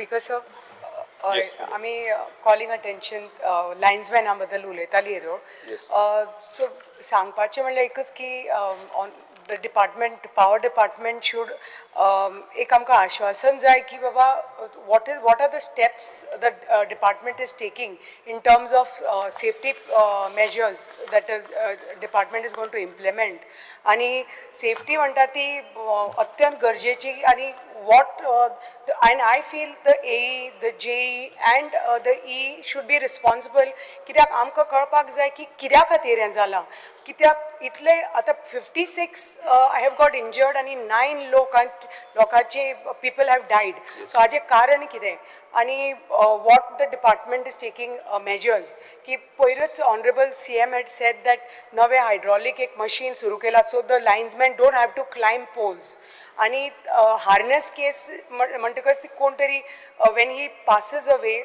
Speaker sir, आमी calling attention लायन्समॅना बद्दल उलयताली येदोळ. सो सांगपाचें म्हणल्यार एकच की on the department, power department should एक आमकां आश्वासन जाय की बाबा what are the steps the department is taking in terms of safety measures that department is going to implement. आनी सेफ्टी म्हणटा ती अत्यंत गरजेची आनी what and I feel the AE, the JE and the E should be responsible, कित्याक आमकां कळपाक जाय की कित्या खातीर हें जालां, कित्याक इतले आतां 56 have got injured आनी 9 लोकांचे पीपल have died. सो हाजें कारण कितें आनी what the department is taking measures की पयरच honourable CM had said that नवें हायड्रॉलीक एक मशीन सुरू केलां, so the linesman don't have to climb poles. आनी हार्नेस केस म्हणटकच ती कोण तरी when he passes away,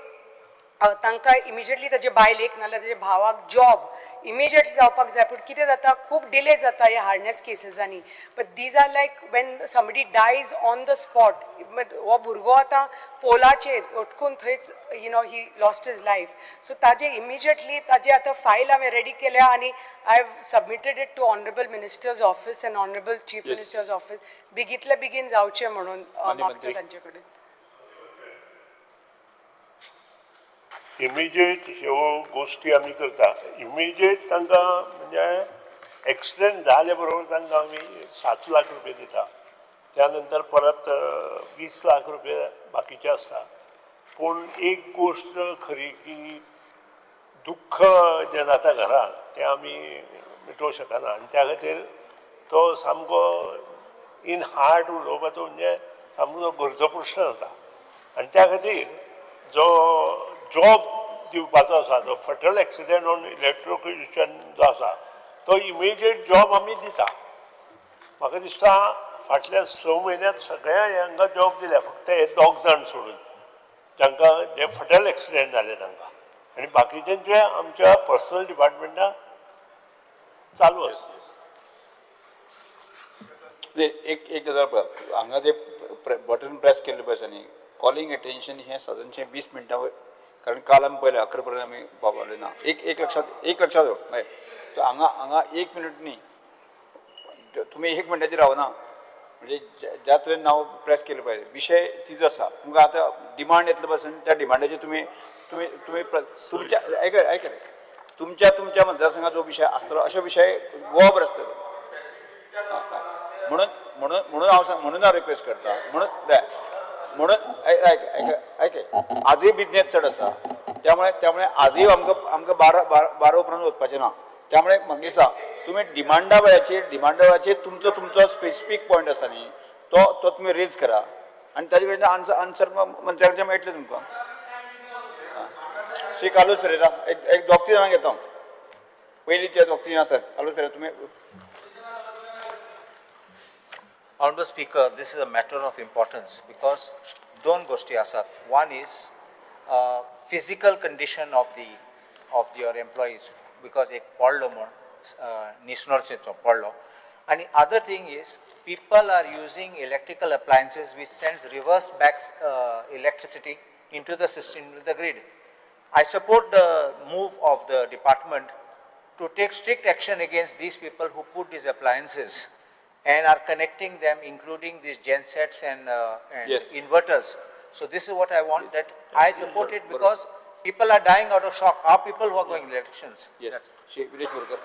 तांकां इमिजिएटली ताजे बायलेक नाजाल्यार ताजे भावाक जॉब इमिजिएटली जावपाक जाय. पूण कितें जाता, खूब डिले जाता ह्या harness केसीसांनी. But these are like when somebody dies on the spot. हो भुरगो आतां पोलाचेर अटकून थंयच he lost his life. So ताजे इमिजिएटली ताजे आतां फायल हांवें रेडी केल्या आनी I have submitted it to honourable minister's office and honourable chief minister's office, बेगींतल्या बेगीन जावचें म्हणून मागता तांचे कडेन. इमिजिएट ह्यो गोश्टी आमी करता. इमिजिएट तांकां म्हणजे एक्सिडेंट जाले बरोबर तांकां आमी 7 लाख रुपये दिता, त्या नंतर परत 20 लाख रुपये बाकीचे आसता. पूण एक गोश्ट खरी की दुख्ख जें जाता घरांत तें आमी मिटोवंक शकना आनी त्या खातीर तो सामको इन हार्ट उलोवपाचो म्हणजे सामको घरचो प्रश्न जाता. आनी त्या खातीर जो जॉब दिवपाचो आसा, जो फटल एक्सिडेंट ऑन इलेक्ट्रोक्युशन जो आसा तो इमिजिएट जॉब आमी दिता. म्हाका दिसता फाटल्या 6 म्हयन्यांत सगळ्या हांकां जॉब दिल्या, फक्त हे 2 जाण सोडून जांकां जे फटल एक्सिडेंट जाले तांकां, आनी बाकीच्यांचे आमच्या पर्सनल डिपार्टमेंटाक चालू आसा. एक एक गजाल पळय, हांगा ते बटन प्रेस केल्ले पळय न्ही, कॉलिंग अटेन्शन हें सादारणशें 20 मिनटां, कारण काल आमी पळयलें 11 पर्यंत आमी पावले ना. एक एक लक्षात, एक लक्षात दवर, हय, हांगा हांगा 1 मिनट न्ही, तुमी 1 मिनटाचेर रावना, म्हणजे ज्या तरेन नांव प्रेस केलें पळय विशय तिजो आसा. तुमकां आतां डिमांड येतलो पासून त्या डिमांडाचेर तुमी तुमी तुमी तुमच्या आयक आयक तुमच्या तुमच्या मतदारसंघात जो विशय आसतलो अशे विशय गोवाभर आसतलो. म्हणून म्हणून म्हणून हांव म्हणून हांव रिक्वेस्ट करता, म्हणून म्हणून आयक आयक आजूय बिजनेस चड आसा, त्यामुळे त्यामुळे आजूय आमकां आमकां 12 उपरांत वचपाचें ना. त्यामुळे म्हाका दिसता तुमी डिमांडा वेळाचेर तुमचो तुमचो स्पेसिफीक पॉयंट आसा न्ही तो तो तुमी रेज करा आनी ताजे कडेन आन्सर आन्सर मंत्र्या कडच्यान मेळटलें तुमकां. श्री कार्लोस फेरेरा, एक एक 2-3 जाणांक घेता हांव, पयलीं ते 2-3 जाण आसात. कार्लोस फेरेरा तुमी. Honorable Speaker, this is a matter of importance because दोन गोष्टी आसात. One is physical condition of the of your employees, because एक पडलो म्हण निसणोचो पडलो, आनी other thing is people are using electrical appliances which sends reverse back electricity into the system, the grid. I support the move of the department to take strict action against these people who put these appliances and are connecting them, including these gensets and Yes. inverters. So this is what I want, that I support it because people are dying out of shock. Our people who are going elections. Yes. Shri Viresh Borkar.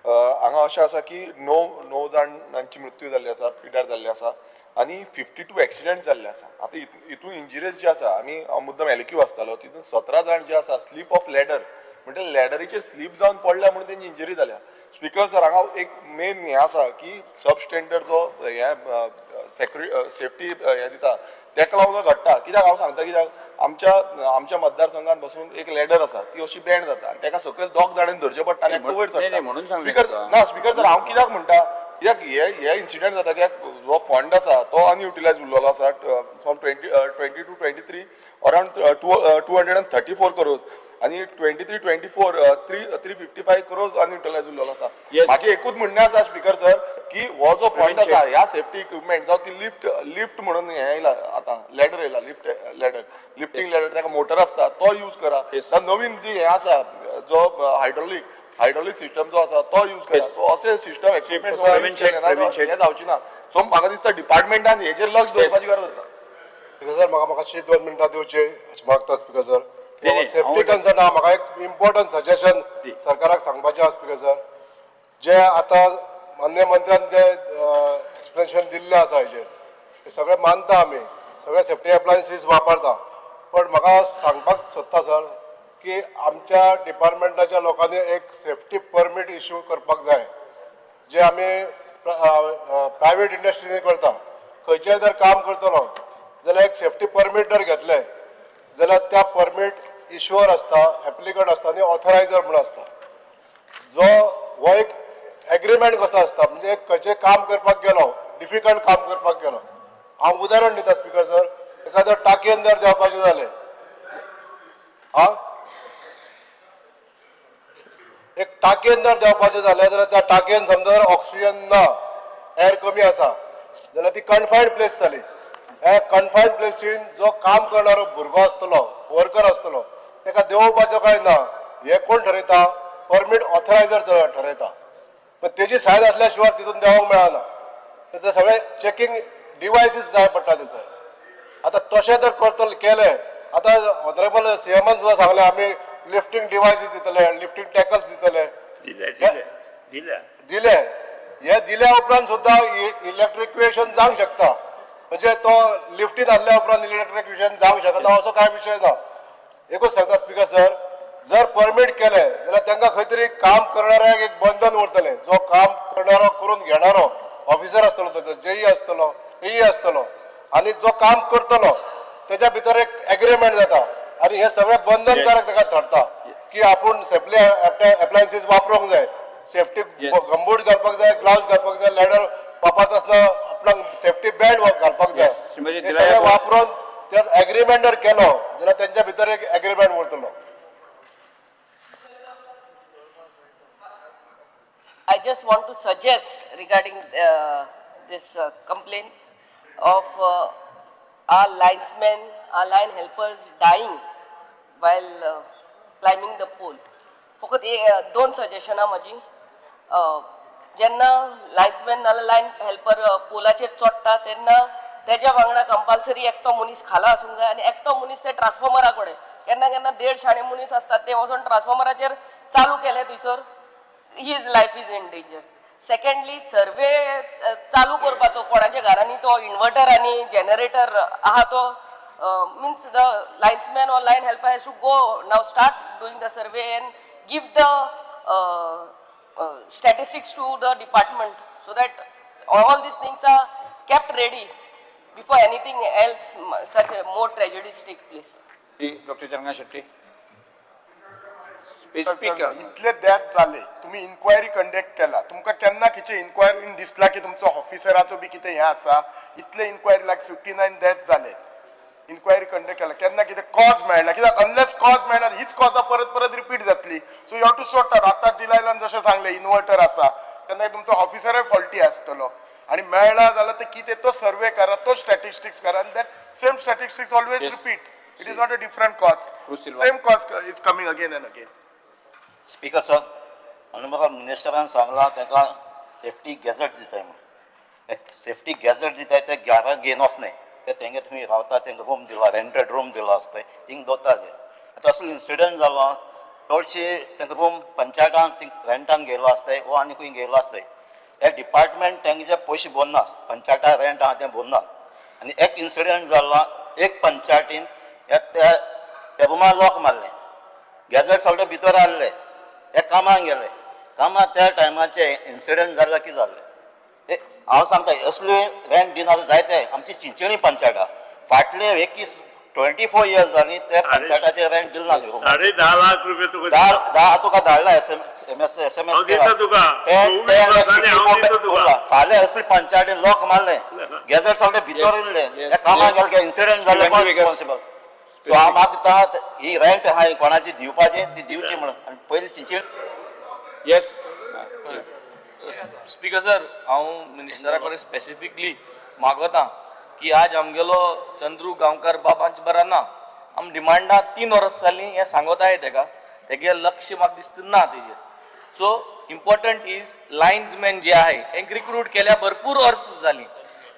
हांगा अशें आसा की 9 जाणांची मृत्यू जाल्ली आसा, पिड्यार जाल्ले आसा आनी 52 एक्सिडेंट जाल्ले आसा. आतां हितून इंजरीज जे आसा, आमी हांव मुद्दम एलक्यू आसतालो, तितून 17 जाण जे आसा स्लीप ऑफ लॅडर, म्हणजे लॅडरीचेर स्लीप जावन पडल्या म्हणून तेंची इंजरी जाल्या. स्पिकर सर, हांगा एक मेन हें आसा की सब स्टँडर्ड जो हें सेफ्टी हें दिता तेका लागून घडटा. कित्याक हांव सांगता, कित्याक आमच्या आमच्या मतदारसंघात बसून एक लॅडर आसा ती अशी बँड जाता आनी तेका सकयल 2 जाणांनी धरचें पडटा आनी एकटो वयर चडटा. स्पिकर ना, स्पिकर सर, हांव कित्याक म्हणटा, कित्याक हे हे इन्सिडंट जाता, कित्याक जो फंड आसा तो अनयुटिलायज उरलेलो आसा from 22 23 around 234 crores आनी 23-24 355 क्रोर्स अनयुटिलायज उरलेलो आसा. म्हाजें एकूच म्हणणें आसा स्पिकर सर की हो जो फंड आसा ह्या सेफ्टी इक्विपमेंट जावं ती लिफ्ट लिफ्ट म्हणून हें येयला आतां, लॅडर येयला, लिफ्ट लॅडर, लिफ्टींग लॅडर, ताका मोटर आसता, तो यूज करा. जावं नवीन जी हें आसा, जो हायड्रोलिक सिस्टम जो आसा तो यूज करा. सो अशे सिस्टम प्रवीण शेट, प्रवीण इक्विपमेंट शेट. हें जावची ना. सो म्हाका दिसता डिपार्टमेंटान हेजेर लक्ष दवरपाची गरज आसा. स्पीकर सर, म्हाका मातशी 2 मिनटां दिवची अशें मागता स्पीकर सर. नाही, नाही, सेफ्टी हांव- कन्सर्न आहा. म्हाका एक इम्पॉर्टंट सजेशन सरकाराक सांगपाचें आहा स्पीकर सर. जे आतां मान्य मंत्र्यान जे एक्सप्लेनेशन दिल्लें आसा हेजेर, ते सगळें मानता आमी, सगळे सेफ्टी एप्लायन्सीस वापरता. पण म्हाका सांगपाक सोदता सर की आमच्या डिपार्टमेंटाच्या लोकांनी एक सेफ्टी परमीट इश्यू करपाक जाय, जे आमी प्रायवेट इंडस्ट्रीनी करता. खंयचेय जर काम करतलो जाल्यार एक सेफ्टी परमीट जर घेतलें जाल्यार त्या परमीट इश्युअर आसता, एप्लिकंट आसता आनी ऑथरायझर म्हूण आसता. जो हो एक एग्रीमेंट कसो आसता, म्हणजे खंयचें काम करपाक गेलो, डिफिकल्ट काम करपाक गेलो, हांव उदाहरण दिता स्पीकर सर, एखादो टाकयेन जर देंवपाचें जालें, आ एक टाकयेन जर देंवपाचें जालें जाल्यार त्या टाकयेन समजा जर ऑक्सिजन ना, एर कमी आसा जाल्यार ती कन्फायन्ड प्लेस जाली. ह्या कन्फायन्ड प्लेसीन जो काम करणारो भुरगो आसतलो, वर्कर आसतलो, ताका देंवपाचो काय ना हें कोण ठरयता? परमीट ऑथरायझर ठरयता. पण तेजी सायन असल्या शिवाय तितून देंवोंक मेळना. ते सगळे चेकिंग डिवायसीस जाय पडटा थंयसर. आतां तशें जर करतले केलें, आतां ऑनरेबल सीएमान सुद्दां सांगलें, आमी लिफ्टींग डिवायसीस दितले, लिफ्टींग टॅकल्स दितले. दिल्या, दिल्या, दिल्या. दिले. हे दिल्या उपरांत सुद्दां इलेक्ट्रिक्युएशन जावंक शकता. म्हणजे तो लिफ्टीन आसल्या उपरांत इलेक्ट्रिक्युएशन जावंक शकना असो कांय विशय ना. एकूच सांगता स्पीकर सर, जर परमीट केलें जाल्यार तांकां खंय तरी काम करणाऱ्याक एक बंधन उरतलें. जो काम करणारो, करून घेणारो ऑफिसर आसतलो, तो जेई आसतलो, एई आसतलो, आनी जो काम करतलो तेच्या भितर एक एग्रीमेंट जाता आनी हे सगळें बंधनकारक ताका ठरता की आपूण सेफ्टी एप्लायन्सीस वापरूंक जाय, सेफ्टी गंबूट घालपाक जाय, ग्लावज घालपाक जाय, लॅडर वापरता आसतना आपणाक सेफ्टी बेल्ट घालपाक जाय. श्रीमती हे दिलाया सगळें वापरून ते एग्रीमेंट जर केलो जाल्यार तेंच्या भितर एक एग्रीमेंट उरतलो. I just want to suggest regarding this complaint of our linesmen, our line helpers dying while climbing the pole. फकत दोन सजेशनां म्हाजी. जेन्ना लायन्समॅन नाल्यार लायन हेल्पर पोलाचेर चडटा तेन्ना तेज्या वांगडा कंपल्सरी एकटो मनीस खाला आसूंक जाय आनी एकटो मनीस ते ट्रान्सफॉर्मरा कडेन. केन्ना केन्ना देड शाणे मनीस आसतात, ते वचोन ट्रान्सफॉर्मराचेर चालू केले थंयसर his life is in danger. Secondly, survey चालू करपाचो, कोणाच्या घरांनी तो इन्वर्टर आनी जनरेटर आहा तो, means the linesman or line helper has to go now, start doing the survey and give the statistics to the department so that all these things are kept ready before anything else, such a more tragedies take place. Doctor Changa Shetty. Speaker. इतले death जाले, तुमी enquiry conduct केला, तुमकां केन्ना खंयचे इन्क्वायरीन दिसला की तुमचो ऑफिसराचो बी कितें हें आसा? इतले इन्क्वायरी, लायक 59 डेथ जाले, इन्क्वायरी कंडक्ट केला, केन्ना कितें कॉज मेळना? कित्याक अनलेस कॉज मेळना, हीच कॉजां परत परत रिपीट जातली. So you have to sort out. आतां डिलायलान जशें सांगलें, इन्वर्टर आसा, तेन्ना तुमचो ऑफिसरय फॉल्टी आसतलो आनी मेळना जाल्यार ते कितें तो सर्वे करा, तो स्टॅटिस्टिक्स करा आनी that same statistics always repeat. It is not a different cause. Cruz Silva. Same cause is coming again and again. Speaker sir, honourable मिनिस्टरान सांगलां ताका सेफ्टी गॅझेट दिताय म्हणून. सेफ्टी गॅझेट दिताय ते घरा घेवन वचनाय ते, तेंगे तुमी रावता तेंका रूम दिला, रेंटेड रूम दिलो आसता, थिंग दवरता ते. आतां असलो इन्सिडंट जालो, चडशे तेंका रूम पंचायतान रेंटान घेयलो आसताय वो आनी खंय घेयलो आसताय. ते डिपार्टमेंट तेंचे पयशे भरना, पंचायता रेंट आहा तें भरना. आनी एक इन्सिडंट जालो, एक पंचायतीन ह्या त्या रुमा लॉक मारलें, गॅझेट सगळे भितर आहले, हे कामाक गेले. कामाक त्या टायमाचे इन्सिडंट जाल्ले कितें जाल्लें हांव सांगता. असले रेंट दिना जायते आमची चिंचणी पंचायत फाटले एकवीस 24 इयर्स जाली ते पंचायताचे रेंट दिल ना. 10.5 लाख रुपये तुका. धा तुका धाडला एसएमएस एसएमएस. हांव दिता तुका. 24 वर्सांनी हांव दिता तुका. फाल्यां असली पंचायतीन लॉक मारले, गॅझेट सगळे भितर येयल्ले, हे कामाक गेले, इन्सिडंट जाले, कोण रिस्पॉन्सिबल? सो हांव मागता, ही रेंट आहा ही कोणाची दिवपाची ती दिवची म्हणून आनी पयली चिंचणी. येस. स्पीकर सर, हांव मिनिस्टरा कडेन स्पेसिफिकली मागता की आज आमगेलो चंद्रू गांवकार बाब आमचे बरा ना. आम डिमांडा 3 वर्सां जालीं हें सांगत आहे तेका, तेगे लक्ष म्हाका दिसता ना तेजेर. सो इम्पॉर्टंट is लायन्समॅन जे आहे तेंकां रिक्रूट केल्या भरपूर वर्सां जालीं,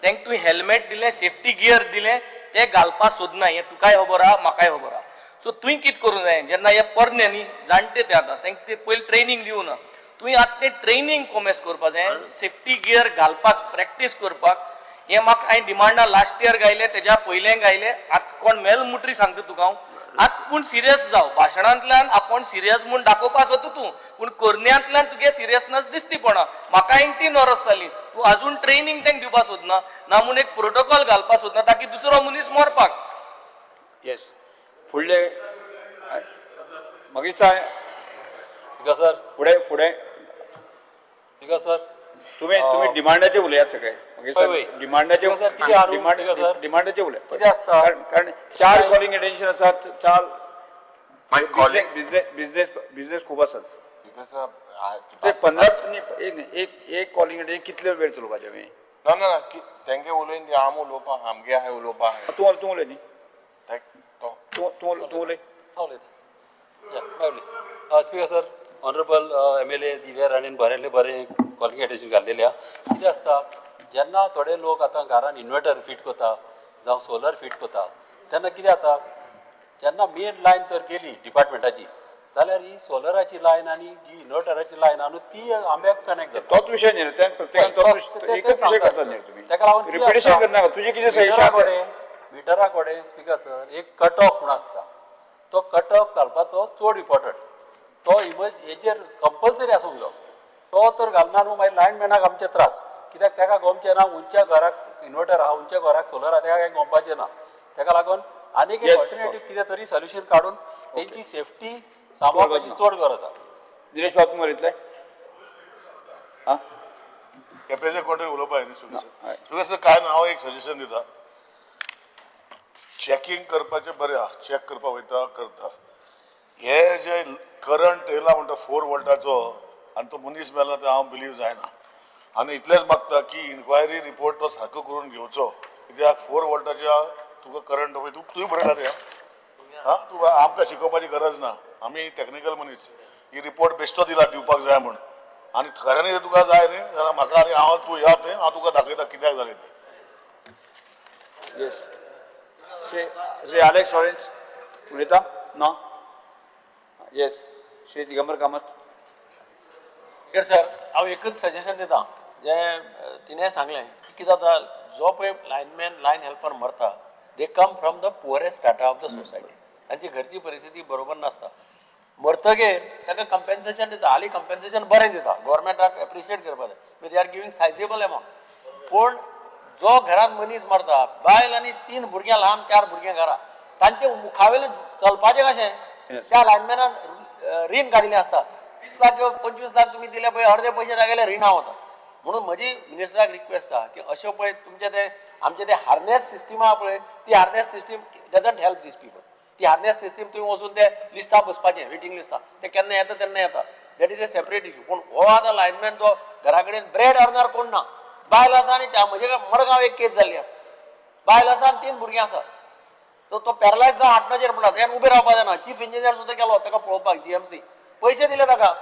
तेंकां तुवें हेल्मेट दिलें, सेफ्टी गियर दिलें, ते घालपा सोदना. हें तुकाय खबर आहा, म्हाकाय खबर आहा. सो तुवें कितें करूंक जाय, जेन्ना हे पोरणे न्ही जाणटे ते आतां तेंकां ते पयलीं ट्रेनींग दिवना, तुवें आतां तें ट्रेनींग कोमेस करपा जाय, सेफ्टी गियर घालपाक प्रॅक्टीस करपाक. हें म्हाका हांवें डिमांडां लास्ट इयर गायलें, तेज्या पयलें गायलें. आतां कोण मेल मुटरी सांगता तुका हांव, आतां पूण सिरियस जाव. भाशणांतल्यान आपूण सिरियस म्हूण दाखोवपा सोदता तूं, पूण करण्यांतल्यान तुगे सिरियसनस दिसती पडना. म्हाका हांवें 3 वर्सां जालीं, तूं आजून ट्रेनींग तेंकां दिवपा सोदना ना म्हूण एक प्रोटोकॉल घालपा सोदना ताकी दुसरो मनीस मरपाक. येस, फुडले मागीर सांग सर. फुडें फुडें स्पीकर सर, तुमी तुमी डिमांडाचे उलयात सगळे. मागीर सर डिमांडाचे डिमांडाचे उलय, कितें आसता कारण 4 कॉलिंग अटेन्शन आसात, 4 बिझनेस बिझनेस बिझनेस खूब आसात. ते 15 एक एक कॉलिंग अटेन्शन कितले वेळ चलोवपाचें आमी? ना ना तेंगे उलयन ती आम उलोवपा, आमगे आहाय उलोवपा. तूं तूं उलय न्ही, तूं तूं तूं उलय. Speaker sir, honourable MLA Divya राणेन बरें बरें कॉलिंग अटेन्शन घाल्लेलें आहा. कितें आसता, जेन्ना थोडे लोक आतां घरान इन्वर्टर फीट करता जावं सोलर फीट करता तेन्ना कितें जाता, जेन्ना मेन लायन तर गेली डिपार्टमेंटाची जाल्यार ही सोलराची लायन आनी जी इन्वर्टराची लायन आहा न्हू ती आंब्याक कनेक्ट जाता. तोच विशय न्ही, प्रत्येकान तोच एकच विशय करता न्ही तुमी, ताका लागून रिपिटेशन करनाका. तुजें कितें सजेशन? मिटरा कडेन स्पीकर सर एक कट ऑफ म्हूण आसता, तो कट ऑफ घालपाचो चड इम्पोर्टंट, तो इमज हेजेर कंपल्सरी आसूंक जाय. तो तर घालना न्हू मागीर लायनमॅनाक आमचे त्रास, कित्याक ताका गोमचें ना उंच्या घराक इन्वर्टर आहा, उंच्या घराक सोलर आहा, ताका कांय गोमपाचें ना. ताका लागून आनीक एक ऑल्टरनेटीव कितें तरी सोल्युशन काडून तेंची सेफ्टी सांबाळपाची चड गरज आसा. दिनेश बाब, तुमी उलयतले? आं, केपेंचे कोण तरी उलोवपा न्ही. स्पीकर सर, काय ना, हांव एक सजेशन दिता. चॅकिंग करपाचें बरें आहा, चॅक करपाक वयता करता, हे जे करंट येयला म्हणटा 4 वोल्टाचो आनी तो मनीस मेला ते हांव बिलीव जायना. आनी इतलेंच मागता की इन्क्वायरी रिपोर्ट तो सारको करून घेवचो, कित्याक 4 वोल्टाच्या तुका करंट वयता. तुवें बरयला तें, आं, तूं आमकां शिकोवपाची गरज ना, आमी टॅक्निकल मनीस. ही रिपोर्ट बेश्टो दिला दिवपाक जाय म्हूण, आनी खऱ्यांनी तुका जाय न्ही जाल्यार म्हाका आनी हांव तूं या थंय, हांव तुका दाखयता कित्याक जालें तें. Yes, Shri Shri Alex Lawrence उलयता ना? Yes, Shri Digambar Kamat. Sir, हांव एकच सजेशन दिता, जें तिणें सांगलें की कितें जाता, जो पळय लायनमॅन लायन हेल्पर मरता, they come from the poorest strata of the society, तांची घरची परिस्थिती बरोबर नासता. मरतगीर ताका कंपेन्सेशन दिता, हालीं कंपेन्सेशन बरें दिता, गोवोरमेंटाक एप्रिशिएट करपाक जाय, they are giving sizeable amount. पूण जो घरांत मनीस मरता, बायल आनी 3 भुरग्यां, ल्हान 4 भुरग्यां घरा, तांचे मुखावेलें चलपाचें कशें? त्या लायनमॅनान रीण काडिल्लें आसता, 20 लाख किंवा 25 लाख तुमी दिले पळय, अर्दे पयशे तागेले रिणां वता. म्हणून म्हजी मिनिस्टराक रिक्वेस्ट आहा की अश्यो पळय तुमचे ते आमचे ते हार्नेस सिस्टीम आहा पळय, ती harness system doesn't help these people. ती हार्नेस सिस्टीम तुमी वचून ते लिस्टां बसपाचें, वेटींग लिस्टां, ते केन्ना येता तेन्ना येता, that is a separate issue. पूण हो आतां लायनमॅन तो घरा कडेन ब्रेड अर्नर कोण ना, बायल आसा आनी म्हजे मडगांव एक केस जाल्ली आसा, बायल आसा आनी 3 भुरगीं आसा, तो पॅरलायज जावन आटणाचेर पडला, त्यान उबें रावपा जायना. चीफ इंजिनियर सुद्दां गेलो ताका पळोवपाक, GMC पयशे दिले ताका,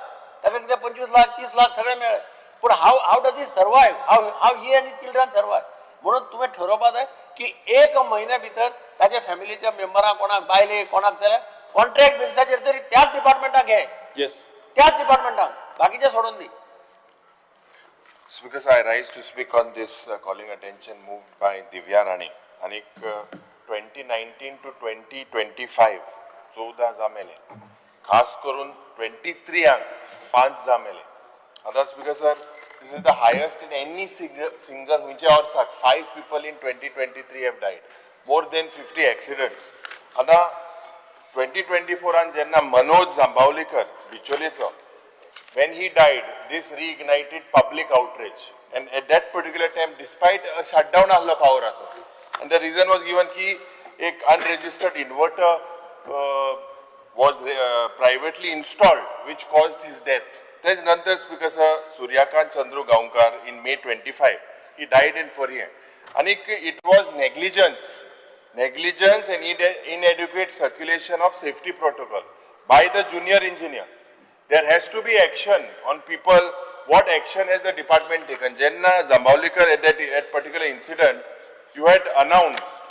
ताका कितें 25 लाख 30 लाख सगळें मेळ्ळें. पूण how how does he survive, how how he आनी चिल्ड्रन सर्वायव? म्हणून तुवें ठरोवपा जाय की 1 म्हयन्या भितर ताच्या फॅमिलीच्या मेंबरांक कोणाक बायले कोणाक जाल्यार कॉन्ट्रॅक्ट बेसिसाचेर तरी त्याच डिपार्टमेंटाक घे. येस, त्याच डिपार्टमेंटाक, बाकीचे सोडून दी. Speaker, I rise to speak on this calling attention moved by Divya Rane. आनीक 2019 to 2025 14 जाण मेले, खास करून 23 5 जाण मेले. आतां speaker sir, this is the highest in any single खंयच्या वर्साक 5 people in 2023 have died, more than 50 accidents. आतां 2024 जेन्ना Manoj जांबावलेकर बिचोलेचो, when he died, this reignited public outrage. And at that particular time, despite a shutdown आहलो पावराचो, and the reason was given ki ek unregistered inverter was privately installed, which caused his death. तेज नंतर Speaker sir, Suryakant Chandru Gaonkar in May 25, he died in Poriem. आनीक it was negligence and inadequate circulation of safety protocol by the junior engineer. There has to be action on people. What action has the department taken? Jenna Jambaulikar, at that at particular incident, you had announced,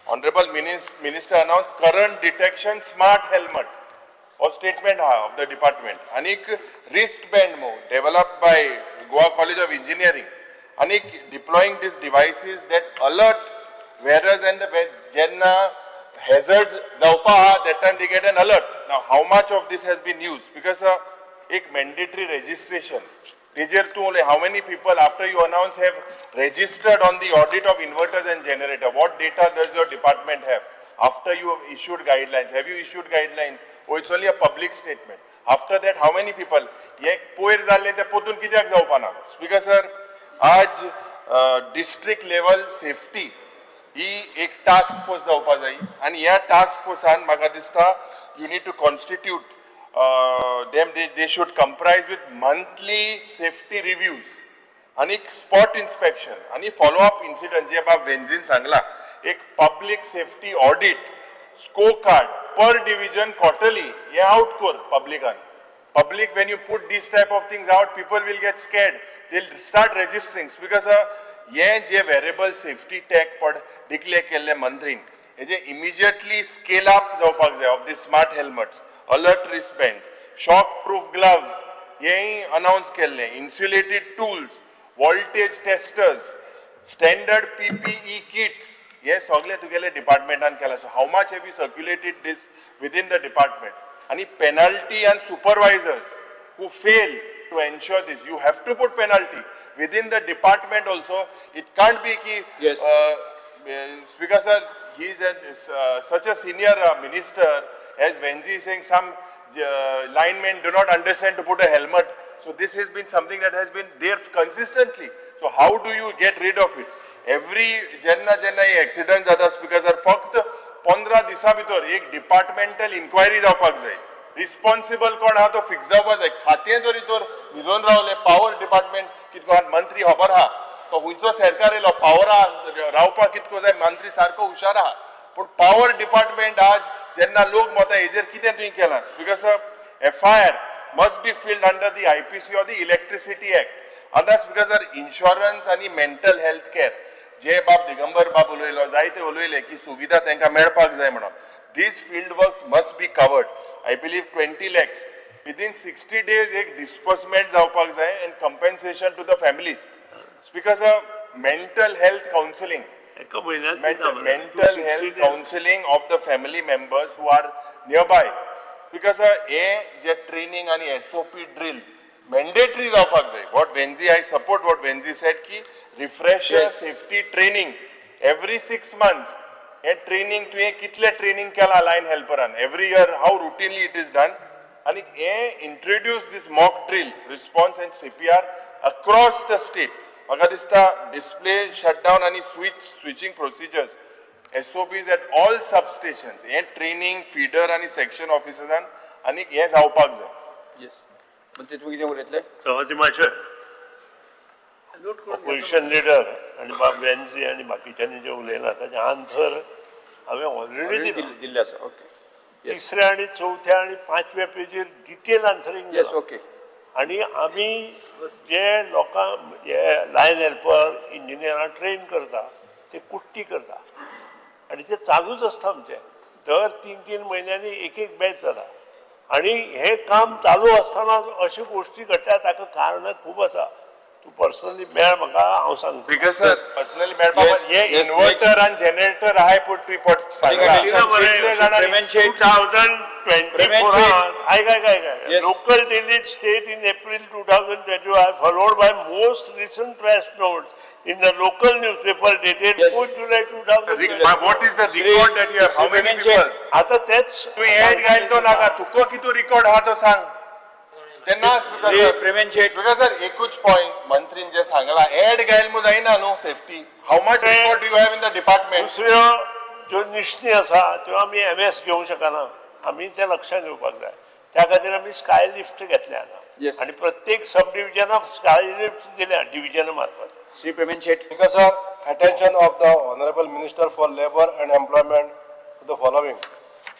Honorable Minister announced current detection smart helmet or statement of the department. Anik wristband mo developed by Goa College of Engineering. Anik deploying these devices that alert wearers and the jenna hazard जावपा आहा, that time they get an alert. Now how much of this has been used? Because एक mandatory registration तेजेर तूं उलय, how many people after you announce have registered on the audit of inverters and generator? What data does your department have after you have issued guidelines? Have you issued guidelines or it's only a public statement? After that, how many people? हे पयर जाल्लें तें परतून कित्याक जावपा ना? Speaker sir, आज district level safety ही एक टास्क फोर्स जावपा जाय आनी ह्या टास्क फोर्सान म्हाका दिसता you need to constitute them. They should comprise with monthly safety reviews आनी स्पॉट इन्स्पेक्शन आनी फॉलो अप इन्सिडंट. जे बाब वेन्झीन सांगला, एक public safety audit score card per division quarterly हे आउट कर पब्लिकान. Public, when you put these type of things out, people will get scared, they'll start registering. Because हे जे variable safety tag पड declare केल्ले मंत्रीन, हेजे immediately scale up जावपाक जाय of the smart helmets, alert wristband, shock proof gloves हेय announce केल्ले, insulated tools, voltage testers, standard PPE kits, हे सगळे तुगेले डिपार्टमेंटान केला. So how much have you circulated this within the department? आनी penalty and supervisors who fail to ensure this, you have to put penalty within the department also. It can't be ki Yes. Speaker sir, he is such a senior minister, as Venzi is saying, some linemen do not understand to put a helmet. So this has been something that has been there consistently. So how do you get rid of it? Every जेन्ना जेन्ना हे accident जाता, speaker sir, फक्त 15 दिसां भितर एक departmental enquiry जावपाक जाय. रिस्पॉन्सिबल कोण आहा तो फिक्स जावपाक जाय. खातें जरी तर न्हिदोन रावले, पावर डिपार्टमेंट कितको आहा, मंत्री खबर आहा तो खंयचो सरकार येयलो, पावरा रावपाक कितको जाय, मंत्री सारको हुशार आहा, पूण पावर डिपार्टमेंट आज जेन्ना लोक मरता हेजेर कितें तुवें केलां? Speaker sir, FIR must be filed under the IPC or the Electricity Act. आतां स्पीकर सर, इन्शुरन्स आनी मेंटल हेल्थ केअर जे बाब दिगंबर बाब उलयलो, जायते उलयले की सुविधा तांकां मेळपाक जाय म्हणून, these field works must be covered. I believe 20 lakhs within 60 days एक डिस्बर्समेंट जावपाक जाय and compensation to the families. Speaker sir, mental health counselling, एका म्हयन्यात. Mental health counseling of the family members who are nearby. Because हे जे training आणि SOP drill mandatory जावपाक जाय. What Venzi, I support what Venzi said की refresher safety training every 6 months. हे training तुवें कितले ट्रेनिंग केला line हेल्परान every year? How routinely it is done? आनी हे introduce this mock drill response and CPR across the state. म्हाका दिसता display shutdown आनी switching procedures, SOPs at all substation, hey training feeder आनी section ऑफिसर्सान आनी हे जावपाक जाय. येस, म्हणजे तुमी कितें उलयतले? सभापती मातशें, ऑपोजिशन लिडर आनी बाब वेन्झी आनी बाकीच्यांनी जें उलयलां ताचें आन्सर हांवें ऑलरेडी दिलां. दिल्ले आसा, ओके. तिसऱ्या आनी चवथ्या आनी पांचव्या पेजीर डिटेल आन्सरींग. ओके. आनी आमी जे लोकांक हे लायन हेल्पर इंजिनियरां ट्रेन करता, ते कुट्टी करता आनी ते चालूच आसता आमचें. दर 3-3 म्हयन्यांनी एक एक बॅच जाता आनी हें काम चालू आसतना अश्यो गोश्टी घडटा. ताका कारणां खूब आसा. तूं पर्सनली मेळ म्हाका, हांव सांगता. Because sir, personally मेळपा हे इन्वर्टर आनी जनरेटर आहाय पूण report. Two thousand twenty four, आयक आयक आयक. Local daily state in April 2025, followed by most recent press notes in the local newspaper dated 4 July 2000. What is the record that you have? How many people? आता तेच. तूं add घायल तो नाका, तुका कितू रिकॉर्ड आहा तो सांग तेन्ना. श्री प्रेमेन शेट. Because sir, एकूच पॉइंट, मंत्रीन जे सांगला, एड घायल मु जायना न्हू. Safety, how much record you have in the department? दुसऱ्यो ज्यो निशणी आसा त्यो आमी एम एस घेवंक शकना. आमी तें लक्षात घेवपाक जाय. त्या खातीर आमी स्काय लिफ्ट घेतल्या आतां. आनी प्रत्येक सब डिविजनाक स्काय लिफ्ट दिल्या डिविजना मार्फत. Shri Premen Shet. Speaker sir, attention of the Honorable Minister for Labour and Employment to the following.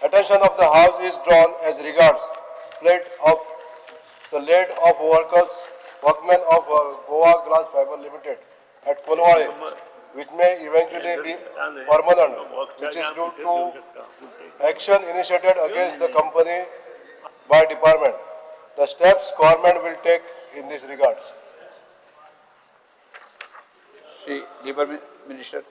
Attention of the House is drawn as regards plate of the late of workers, workmen of Goa Glass Fiber Limited at Colvale, which may eventually be permanent, which is due to action initiated against the company by department. The steps government will take in this regards. Shri Labour Minister.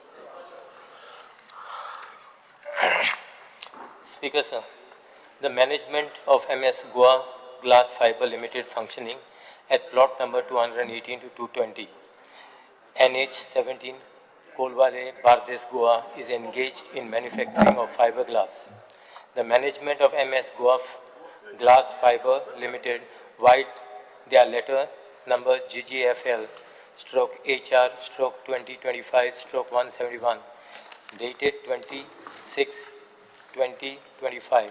Speaker sir, the management of MS Goa Glass Fiber Limited functioning at plot number 218 to 220, NH 17, Colvale, Bardez, Goa is engaged in manufacturing of fiberglass. The management of MS Goa Glass Fiber Limited write their letter number GGFL /HR /2025/171 dated 26/2025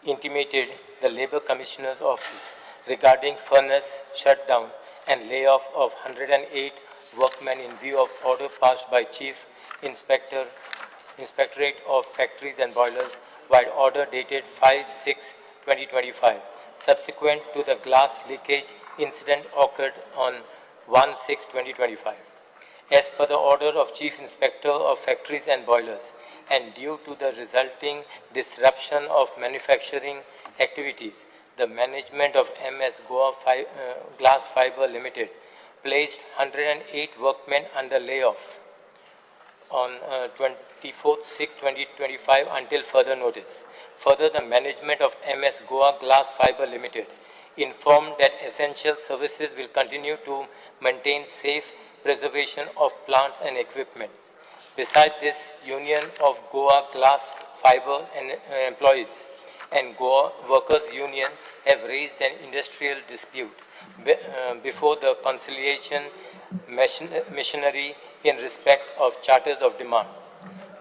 intimated the Labor Commissioner's Office regarding furnace shutdown and layoff of 108 workmen in view of order passed by Chief Inspectorate of Factories and Boilers by order dated 5/6/2025, subsequent to the glass leakage incident occurred on 1/6/2025. As per the order of Chief Inspector of Factories and Boilers, and due to the resulting disruption of manufacturing activities, the management of MS Goa Glass Fiber Limited placed 108 workmen under layoff on 24/6/2025 until further notice. Further, the management of MS Goa Glass Fiber Limited informed that essential services will continue to maintain safe preservation of plants and equipment. Besides this, Union of Goa Glass Fiber and Employees and Goa Workers Union have raised an industrial dispute before the conciliation machinery in respect of charters of demand.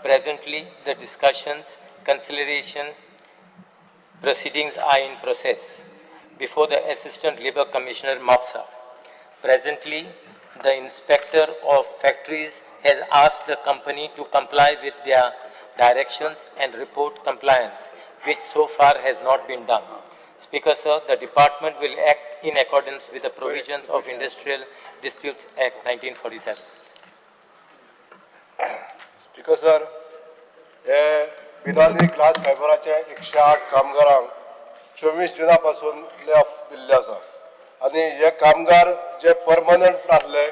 Presently, the discussions, conciliation proceedings are in process before the Assistant Labour Commissioner, Mapsa. Presently, the Inspector of Factories has asked the company to comply with their directions and report compliance, which so far has not been done. Speaker, sir, the department will act in accordance with the provisions of Industrial Disputes Act 1947. Speaker, sir, हे बिनानी glass फायबराचे 108 कामगारांक 24 जुना पासून lay off दिल्ले आसा आनी हे कामगार जे permanent आसले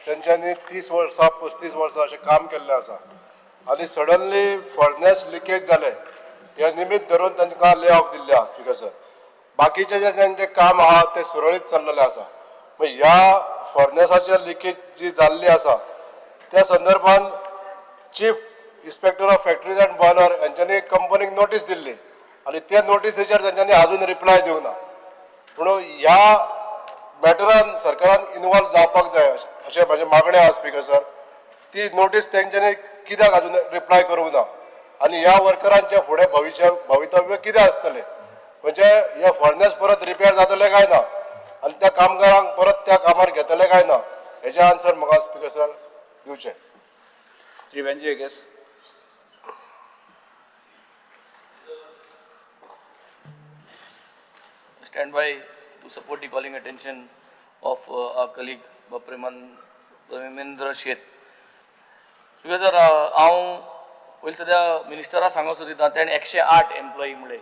तेंच्यांनी 30 वर्सां 35 वर्सां अशें काम केल्लें आसा आनी सडनली फर्नेस लिकेज जालें हे निमित्त धरून तांकां ले ऑफ दिल्ले आसा. स्पीकर सर, बाकीचे जे तेंचें काम आहा तें सुरळीत चल्लेलें आसा. ह्या फर्नेसाचे लिकेज जी जाल्ली आसा त्या संदर्भान Chief Inspector of Factories and Boiler हेंच्यांनी कंपनीक नोटीस दिल्ली आनी त्या नोटीसीचेर तेंच्यांनी अजून रिप्लाय दिवंक ना. म्हणून ह्या मॅटरान सरकारान इनवॉल्व जावपाक जाय अशें म्हाजें मागणें आसा. स्पीकर सर, ती नोटीस तेंच्यांनी कित्याक अजून रिप्लाय करूंक ना आनी ह्या वर्करांचें फुडें भविश्य भवितव्य कितें आसतलें, म्हणजे हे फर्नेस परत रिपेर जातले काय ना आनी त्या कामगारांक परत त्या कामार घेतले काय ना हेजें आन्सर म्हाका स्पीकर सर दिवचें. Shri Venzy Viegas. Stand by to support the calling attention of our colleague Premendra Shet. Because sir, हांव पयलीं सद्या मिनिस्टरा सांगूंक सोदिता तेणें 108 एम्प्लॉई म्हणलें.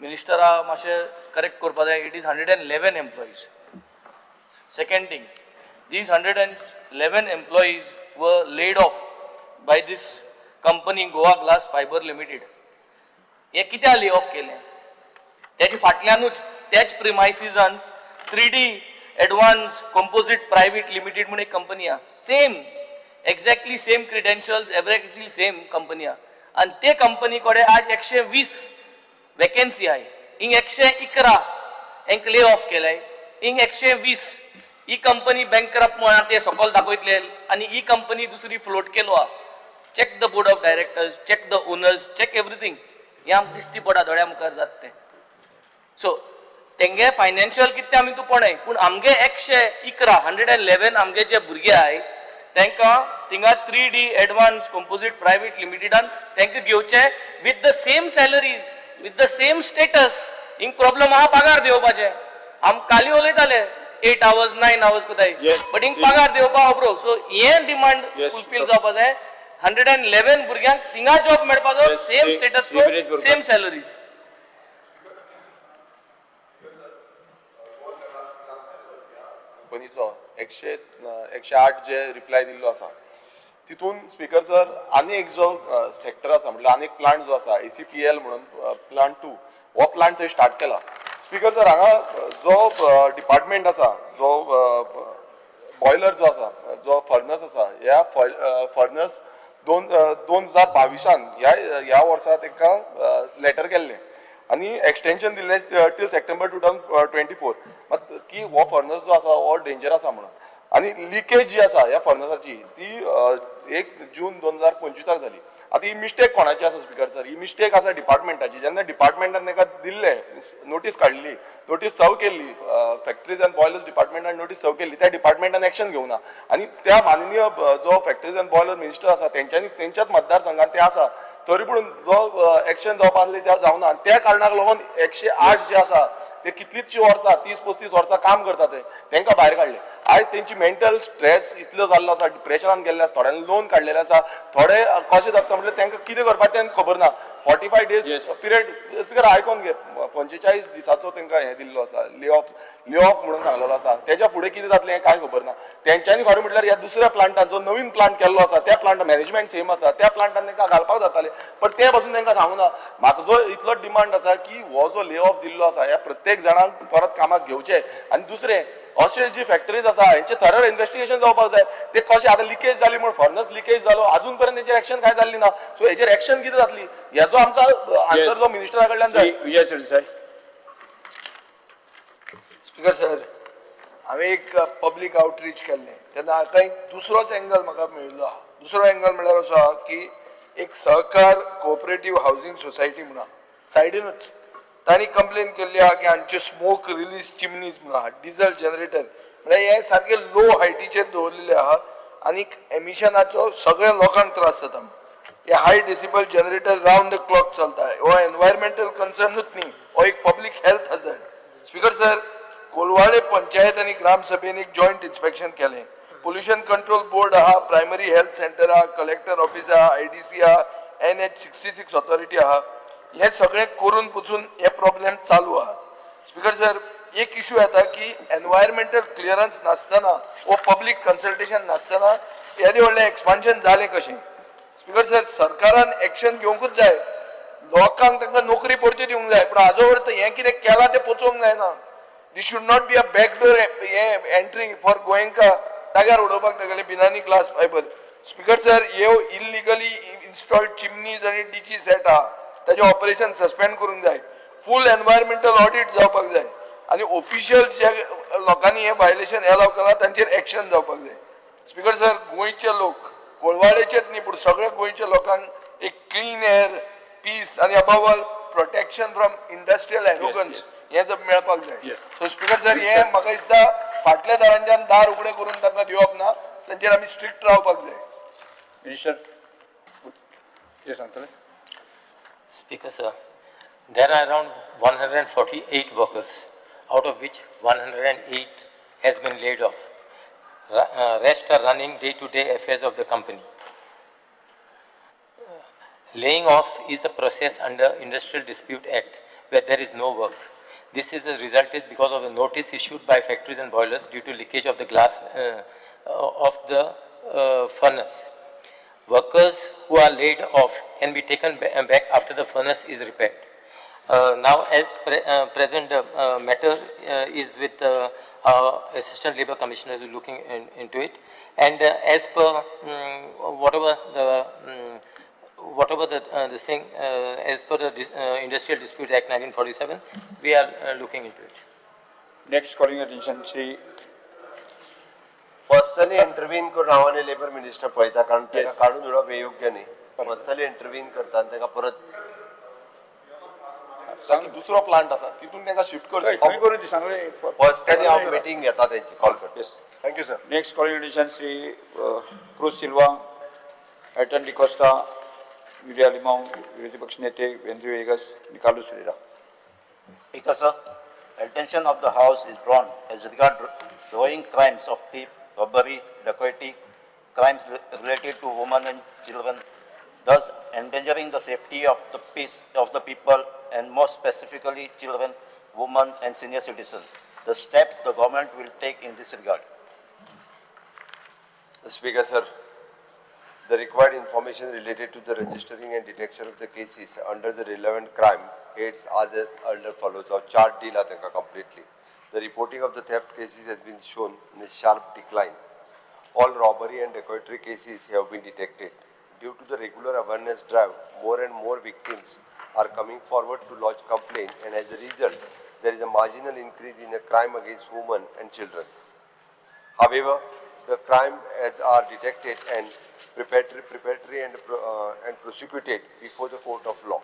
मिनिस्टरा मातशें करेक्ट करपा जाय. It is 111 employees. Second thing, these 111 employees were laid off by this company Goa Glass Fiber Limited. हे कित्याक ले ऑफ केलें? त्याच्या फाटल्यानूच त्याच प्रिमायसिसान 3D Advance Composite Private Limited म्हणून एक कंपनी आहा. Same exactly same credentials, exactly same company आहा आनी ते कंपनी कडेन आज 120 वेकेन्सी आहाय. हिंग 111 हेंक ले ऑफ केलाय, हिंग 120. ही कंपनी बँकरप्ट म्हणून ते सकयल दाखयतले आनी ही कंपनी दुसरी फ्लोट केलो आहा. Check the board of directors, check the owners, check everything. हें आमकां दिश्टी पडा दोळ्या मुखार जाता तें. सो तेंगे फायनान्शियल कितें तें आमी तूं पळय, पूण आमगे 111, 111 आमगे जे भुरगे आहाय तांकां थिंगा 3D advance composite private लिमिटेडान तांकां घेवचे with the same salaries, with the same status. हिंग प्रॉब्लम आहा पगार दिवपाचे. आम काली उलयताले 8 hours 9 hours कोताय, बट हिंग पगार दिवपा खबरो. सो हें डिमांड फुलफील जावपा जाय. 111 भुरग्यांक थिंगा जॉब मेळपाचो, same status, same salaries. कंपनीचो 108 जे रिप्लाय दिल्लो आसा तितून स्पीकर सर आनी एक जो सेक्टर आसा, म्हटल्यार आनी एक प्लांट जो आसा ACPL म्हणून प्लांट 2, हो प्लांट थंय स्टार्ट केला. स्पीकर सर हांगा जो डिपार्टमेंट आसा, जो बॉयलर जो आसा, जो फर्नस आसा, ह्या फर्नस 2022 ह्या वर्सा तांकां लेटर केल्लें आनी एक्सटेंशन दिल्लें टील सप्टेंबर 2024 मात की हो फर्नस जो आसा हो डेंजर आसा म्हणून. आनी लिकेज जी आसा ह्या फर्नसाची ती 1 जून 2025 जाली. आतां ही मिस्टेक कोणाची आसा स्पीकर सर? ही मिस्टेक आसा डिपार्टमेंटाची. जेन्ना डिपार्टमेंटान तांकां दिल्लें, नोटीस काडली, नोटीस सर्व केल्ली, फॅक्टरीज अँड बॉयलर्स डिपार्टमेंटान नोटीस सर्व केल्ली, त्या डिपार्टमेंटान एक्शन घेवना. आनी त्या माननीय जो फॅक्टरीज अँड बॉयलर मिनिस्टर आसा तेंच्यांनी तेंच्याच मतदारसंघात ते आसा, तरी पूण जो एक्शन जावपा आसलें त्या जावना. आनी त्या कारणाक लागून 108 जे आसा ते कितलींचशी वर्सां, 30-35 वर्सां काम करता, ते तांकां भायर काडले. आयज तेंची मेंटल स्ट्रेस इतलो जाल्लो आसा, डिप्रेशनान गेल्ले आसा, थोड्यांनी लोन काडलेले आसा, थोडे कशें जाता म्हटल्यार तांकां कितें करपाचें तेंकां खबर ना. 45 days period speaker आयकोन घे, 45 दिसाचो तांकां हें दिल्लो आसा, ले ऑफ म्हणून सांगलेलो आसा. तेच्या फुडें कितें जातलें हें कांय खबर ना तेंच्यांनी. खरें म्हटल्यार ह्या दुसऱ्या प्लांटान जो नवीन प्लांट केल्लो आसा त्या प्लांट मॅनेजमेंट सेम आसा, त्या प्लांटान तांकां घालपाक जातालें, पण ते पासून तांकां सांगूं ना. म्हाका जो इतलो डिमांड आसा की हो जो ले ऑफ दिल्लो आसा ह्या प्रत्येक जाणांक परत कामाक घेवचे. आनी दुसरें अशे जी फॅक्टरीज आसा हेंचे थरर इन्वेस्टिगेशन जावपाक जाय. ते कशें आतां लिकेज जाली म्हूण फर्नस लिकेज जालो, अजून पर्यंत तेचेर एक्शन कांय जाल्ली ना. सो हेचेर एक्शन कितें जातली हेचो आमकां आन्सर जो मिनिस्टरा कडल्यान जाय. विजय सरदेसाय. स्पीकर सर, हांवें एक पब्लीक आउटरीच केल्लें तेन्ना हाका एक दुसरोच एंगल म्हाका मेळिल्लो आहा. दुसरो एंगल म्हळ्यार असो आहा की एक सहकार कोऑपरेटीव हावजींग सोसायटी म्हणून आहा सायडीनूच, तांणी कंप्लेन केल्ली आहा की हांचे स्मोक रिलीज चिमनीज म्हणून आहा, डिझल जनरेटर म्हळ्यार हे सारके लो हायटीचेर दवरलेले आहा आनी एमिशनाचो सगळ्या लोकांक त्रास जाता. हे high decibel generator round the clock चलता. हो एनवायरमेंटल कन्सर्नूच न्ही, हो एक public health hazard. Speaker sir, Colvale panchayat आनी ग्रामसभेन एक जॉयंट इन्स्पेक्शन केलें. पोल्युशन कंट्रोल बोर्ड आहा, प्रायमरी हेल्थ सेंटर आहा, कलेक्टर ऑफिस आहा, IDC आहा, NH 66 authority आहा. हे सगळें करून पसून हे प्रॉब्लेम चालू आहात. स्पीकर सर, एक इशू येता की एनवायरमेंटल क्लियरन्स नासतना वो पब्लीक कन्सल्टेशन नासतना येदें व्हडलें एक्सपान्शन जालें कशें? स्पीकर सर, सरकारान एक्शन घेवंकूच जाय. लोकांक तांकां नोकरी परती दिवंक जाय, पूण हाजो अर्थ हें कितें केलां तें पचोवंक जायना. This should not be a backdoor हें एंट्री फॉर गोयंका जाग्यार उडोवपाक तागेलें बिनानी ग्लास फायबर. स्पीकर सर, ह्यो इलिगली इन्स्टॉल्ड चिमनीज आनी डीजी सेट आहा ताजें ऑपरेशन सस्पेंड करूंक जाय. फूल एनवायरमेंटल ऑडिट जावपाक जाय आनी ऑफिशियल जे लोकांनी हें व्हायलेशन एलाव केलां तांचेर एक्शन जावपाक जाय. स्पीकर सर, गोंयचे लोक, कोळवाळेचेच न्ही पूण सगळ्या गोंयच्या लोकांक एक क्लीन एअर, पीस आनी above all protection from industrial arrogance हें जर मेळपाक जाय. सो स्पीकर सर, हें म्हाका दिसता फाटल्या दारांच्यान दार उगडे करून तांकां दिवप ना, तांचेर आमी स्ट्रिक्ट रावपाक जाय. मिनिस्टर कितें सांगतले? Speaker sir, there are around 148 workers, out of which 108 has been laid off. Rest are running day-to-day affairs of the company. Laying off is the process under Industrial Dispute Act where there is no work. This is a result is because of the notice issued by factories and boilers due to leakage of the glass of the furnace. Workers who are laid off can be taken back after the furnace is repaired. Now, as present matter is with our Assistant Labour Commissioner is looking into it, and as per whatever the this thing, as per the Industrial Disputes Act 1947, we are looking into it. Next calling attention, Shri. Personally intervene करून हांव आनी labour minister पळयता, कारण ताका काडून उडोवप हें योग्य न्ही. पर्सनली इंटरवीन करता आनी ताका परत ताकी दुसरो प्लांट आसा तितून तांकां शिफ्ट थंय करचें. करून दी सांगलें. पर्सनली हांव मिटींग घेता तेंची, कॉल करता. Yes. Thank you sir. Next calling attention Shri Cruz Silva, Elton D'Costa, Viola Alemao, विरोधी पक्ष नेते Venzy Viegas, Carlos Ferreira. Speaker sir, attention of the House is drawn as regard growing crimes of theft, robbery, dacoity, crimes related to women and children, thus endangering the safety of the peace of the people and more specifically children, women and senior citizens. The steps the government will take in this regard. Speaker sir, the required information related to the registering and detection of the cases under the relevant crime heads are the under follows. Or chart dila तांकां completely. The reporting of the theft cases has been shown in a sharp decline. All robbery and dacoity cases have been detected. Due to the regular awareness drive, more and more victims are coming forward to lodge complaint, and as a result, there is a marginal increase in the crime against women and children. However, the crime as are detected and preparatory and prosecuted before the court of law.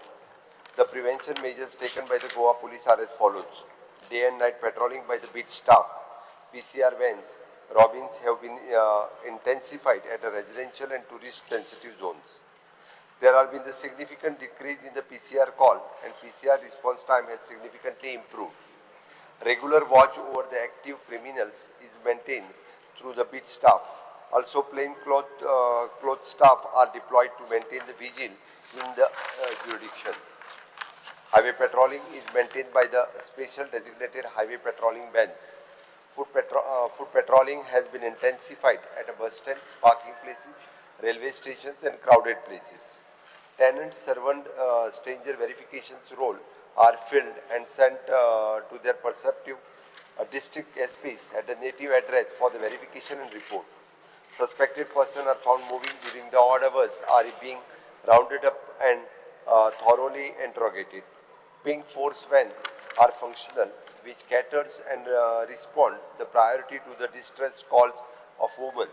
The prevention measures taken by the Goa police are as follows. Day and night patrolling by the beat staff, PCR vans, robins have been intensified at the residential and tourist sensitive zones. There has been a significant decrease in the PCR call and PCR response time has significantly improved. Regular watch over the active criminals is maintained through the beat staff. Also, plain cloth staff are deployed to maintain the vigil in the jurisdiction. Highway patrolling is maintained by the special designated highway patrolling vans. Foot patrolling has been intensified at a bus stand, parking places, railway stations and crowded places. Tenant, servant, stranger verifications role are filled and sent to their perceptive district SPs at the native address for the verification and report. Suspected persons are found moving during the odd hours are being rounded up and thoroughly interrogated. Pink force vans are functional, which caters and respond the priority to the distress calls of women.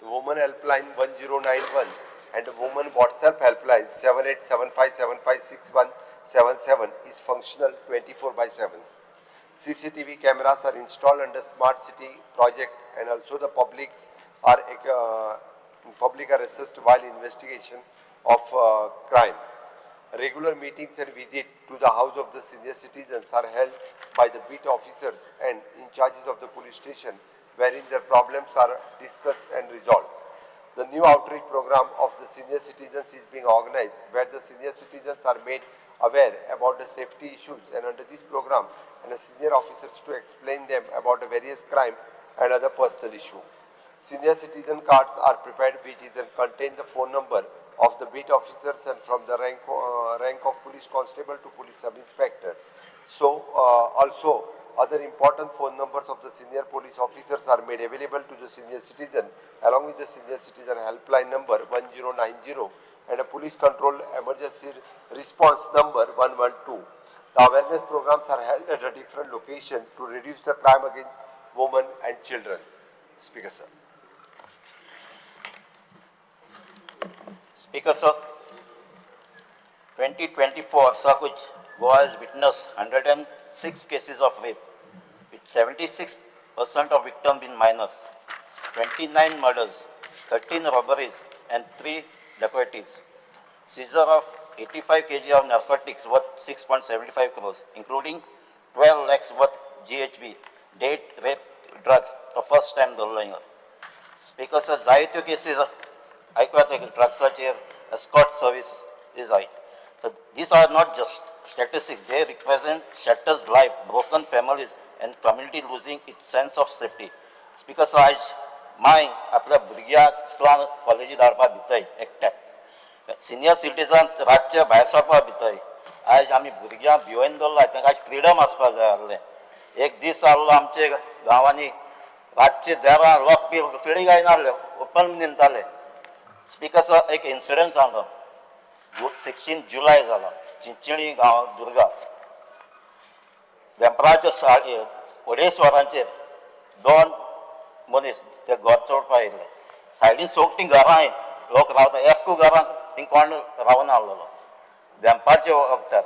The Women Helpline 1091 and the Women WhatsApp Helpline 7875756177 is functional 24/7. CCTV cameras are installed under Smart City project, and also the public are assessed while investigation of crime. Regular meetings and visit to the house of the senior citizens are held by the beat officers and in charges of the police station, wherein their problems are discussed and resolved. The new outreach program of the senior citizens is being organized, where the senior citizens are made aware about the safety issues, and under this program, and the senior officers to explain them about the various crime and other personal issue. Senior citizen cards are prepared, which is then contain the phone number of the beat officers and from the rank of police constable to police sub-inspector. So also other important phone numbers of the senior police officers are made available to the senior citizen along with the senior citizen helpline number 1090 and a police control emergency response number 112. The awareness programs are held at a different location to reduce the crime against women and children. Speaker sir. Speaker sir, 2024 वर्साकूच Goa has witnessed 106 cases of rape, with 76% of victims being minors, 29 murders, 13 robberies and 3 dacoities. Seizure of 85 kg of narcotics worth 6.75 crores, including 12 lakhs worth GHB, date rape drugs, the first time the Speaker sir, जायत्यो cases आयकूया ड्रग्साचेर escort service is high. So these are not just statistics, they represent shattered life, broken families and community losing its sense of safety. Speaker sir, आयज माय आपल्या भुरग्याक स्कुलान कॉलेजी धाडपाक भितय एकट्याक, senior citizen रातचे भायर सरपाक भितय. आयज आमी भुरग्यांक भिवोन दवरला, तांकां आयज फ्रिडम आसपाक जाय आसलें. एक दीस आहलो आमचे गांवांनी रातचे देरां लोक बी फिडी घायनासले, ओपन न्हिदताले. स्पीकर सर, एक इन्सिडंट सांगता. 16 जुलय जाला, चिंचणी गांव दुर्गा, देंपराच्या 2:30 वरांचेर 2 मनीस ते घर चोडपाक आयिल्ले. सायडीन सोगटीं घरां लोक रावता, एकू घरांत थिंग कोण रावना आहलोलो. देंपारच्या वखदार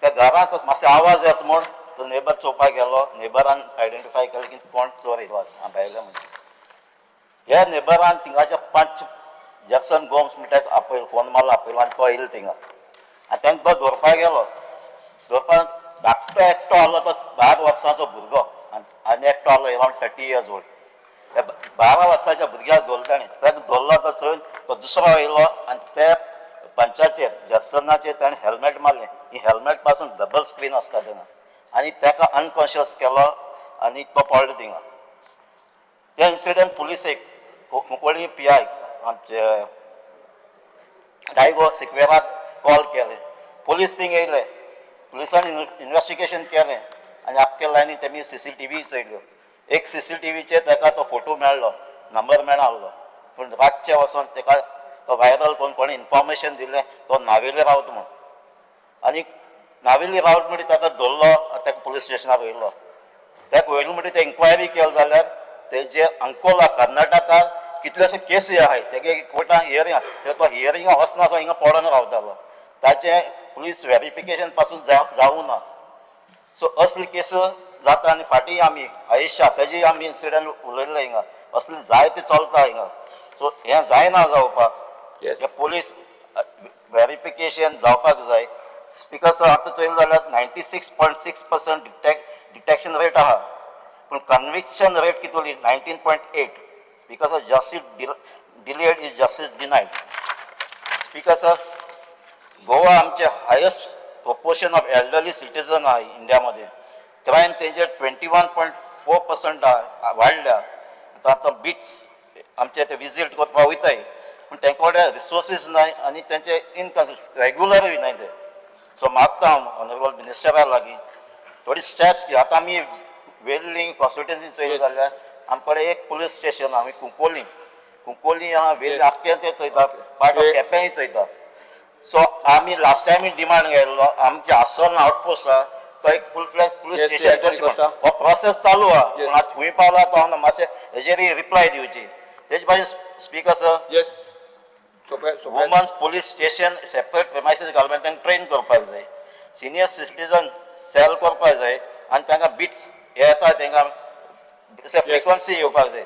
त्या घराक मातशे आवाज येता म्हूण तो नेबर चोवपाक गेलो. नेबरान आयडेंटिफाय केलें की कोण चोर येयलो भायले मनीस. ह्या नेबरान थिंगाच्या पंच जॅक्सन गोम्स म्हणटा आपयलो, फोन मारलो, आपयलो आनी तो येयलो थिंगा आनी तांकां तो धरपाक गेलो. धरपाक धाकटो एकटो आहलो, तो 12 वर्सांचो भुरगो आनी एकटो आहलो अरावंड 30 इयर्स ओल्ड. त्या 12 वर्साच्या भुरग्याक धरलो ताणें. ताका धरलो तो थंय तो दुसरो येयलो आनी त्या पंचाचेर जॅक्सनाचेर ताणें हेल्मेट मारलें. ही हेल्मेट पासून डबल स्क्रीन आसता तेन्ना आनी ताका अनकॉन्शियस केलो आनी तो पडलो थिंगा. त्या इन्सिडंट पुलिसेक कुंकळी PI आमचे डायगो सिक्वेराक कॉल केले. पुलीस थिंग येयले, पुलिसांनी इन्वेस्टिगेशन केलें आनी आख्खे लायनी तेमी CCTV चोयल्यो. एक CCTVचेर ताका तो फोटो मेळ्ळो, नंबर मेळना आहलो, पूण रातचे वचोन ताका तो व्हायरल करून कोणें इन्फॉर्मेशन दिलें तो नावेले रावता म्हूण. आनी नावेली रावत म्हणटी ताका धरलो, ताका पुलीस स्टेशनार व्हेलो. ताका व्हेलो म्हणटी ते इन्क्वायरी केली जाल्यार तेजे अंकोला कर्नाटका कितलेशे केसी आहाय, तेगे कोर्टान हियरींग, तो हियरिंगा वचना तो हिंगा पडोन रावतालो. ताचें पुलीस वेरिफिकेशन पासून जावूं ना. सो असली केस जाता. आनी फाटीं आमी आयेशा तेजी आमी इन्सिडंट उलयल्ले हिंगा, असले जायते चलता हिंगा. सो हें जायना जावपाक, हे पुलीस वेरिफिकेशन जावपाक जाय. स्पिकर सर, आतां चोयलें जाल्यार 96.6% detection rate आहा, पूण कन्विक्शन रेट कितली 19.8. Speaker sir, justice delayed is justice denied. Speaker sir, Goa आमचे highest proportion of elderly citizen आहा इंडियामध्ये. क्रायम तेंचे 21.4% वाडल्या. आतां आतां बीट्स आमचे ते विजीट करपाक वयताय, पूण तेंचे कडेन रिसोर्सीस नाय आनी तेंचे इनकन्सिस्ट रेगुलरूय नाय ते. सो मागता हांव ऑनरेबल मिनिस्टरा लागीं थोडी स्टेप्स घे. आतां आमी वेर्लींग कॉन्स्टिट्युएन्सी चोयली जाल्यार आमचे कडेन एक पुलीस स्टेशन आमी कुंकोली, कुंकोली आहा, वेर्ली आख्खें ते चोयता, पार्ट ऑफ केपेंय चोयता. सो आमी लास्ट टायम डिमांड केल्लो आमचे आसोन आउटपोस्ट आहा तो एक फूल फ्लॅज पुलीस स्टेशन करचें. हो प्रोसेस चालू आहा, पूण आतां खंय पावला तो हांव मातशें हेजेर रिप्लाय दिवची. तेजे भायर speaker sir, women's police station separate premises घालपाक तांकां ट्रेन करपाक जाय, सिनियर सिटीजन सेल करपाक जाय आनी तांकां बिट्स हे येता तांकां फ्रिक्वन्सी येवपाक जाय.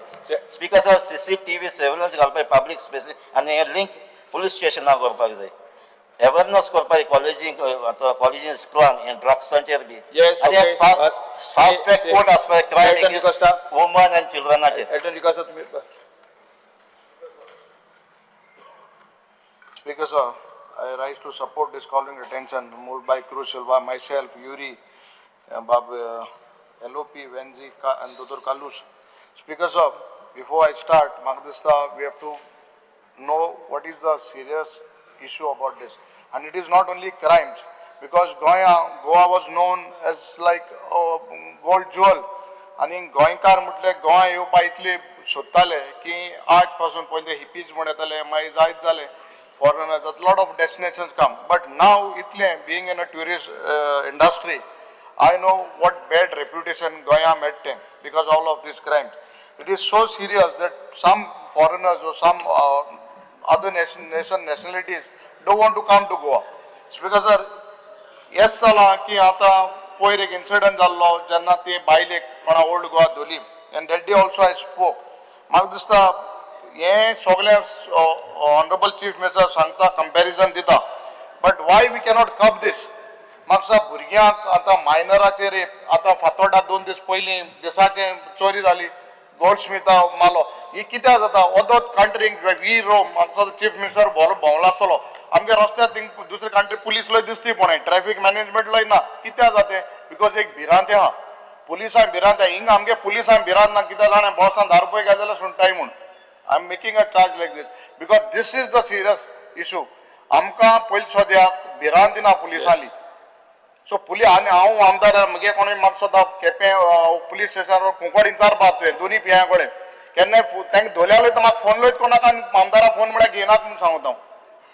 स्पिकर सर, CCTV surveillance घालपाक पब्लीक स्पेसीस आनी हे लिंक पुलीस स्टेशनाक करपाक जाय. अवेरनस करपाक कॉलेजींक, आतां कॉलेजीन स्कुलान हे ड्रग्सांचेर बी आनी फास्ट ट्रॅक कोर्ट आसपाक क्रायम अगेन्स्ट वुमन आनी चिल्ड्रनाचेर. Speaker sir, I rise to support this calling attention moved by Cruz Silva, myself, Yuri, Bob, LOP, Venzi, and Dr. Kalus. Speaker sir, before I start, Magdista, we have to know what is the serious issue about this. And it is not only crimes, because Goa was known as like a gold jewel. आनी गोंयकार म्हटले गोवा येवपा इतले सोदताले की आज पासून पयले hippies म्हण येताले, मागीर जायत जाले foreigners, a lot of destinations come. But now इतले being in a tourist industry, I know what bad reputation Goa मेळटे because all of these crimes. It is so serious that some foreigners or some other nationalities don't want to come to Goa. Because sir, yes जाला की आतां पयर एक incident जाल्लो जेन्ना ते बायलेक कोणा ओल्ड गोवा धरली, and that day also I spoke. म्हाका दिसता हें सगळें ऑनरेबल चीफ मिनिस्टर सांगता, कंपॅरिजन दिता, but why we cannot curb this. म्हाका दिसता भुरग्यांक आतां मायनराचेर आतां फातोर्डा 2 दीस पयलीं दिसाचें चोरी जाली, गोल्ड स्मिथा मारलो, ही कित्याक जाता? अदर कंट्रींक we Rome, म्हाका दिसता चीफ मिनिस्टर बरो भोंवलो आसतलो, आमगे रस्त्यार थिंग दुसरे कंट्री पुलीस लय दिसती पळय, ट्रॅफिक मॅनेजमेंट लय ना. कित्याक जाता? Because एक भिरांत आहा, पुलिसांक भिरांत आहा. हिंगा आमगे पुलिसांक भिरांत ना, कित्याक जाणा बॉसान 10 रुपये घाले जाल्यार सुणटाय म्हूण. I am making a charge like this because this is the serious issue. आमकां पयलीं सद्याक भिरांत ना पुलिसांनी. सो पुलीस आनी हांव आमदार म्हगे कोणूय म्हाका सदां केपें पुलीस स्टेशनार कुंकळ विचारपा तुवें दोनी पियां कडेन केन्नाय तांकां धोल्यार वयता म्हाका फोन लयत कोणाक आनी आमदारा फोन म्हळ्यार घेयनात म्हूण सांगता हांव.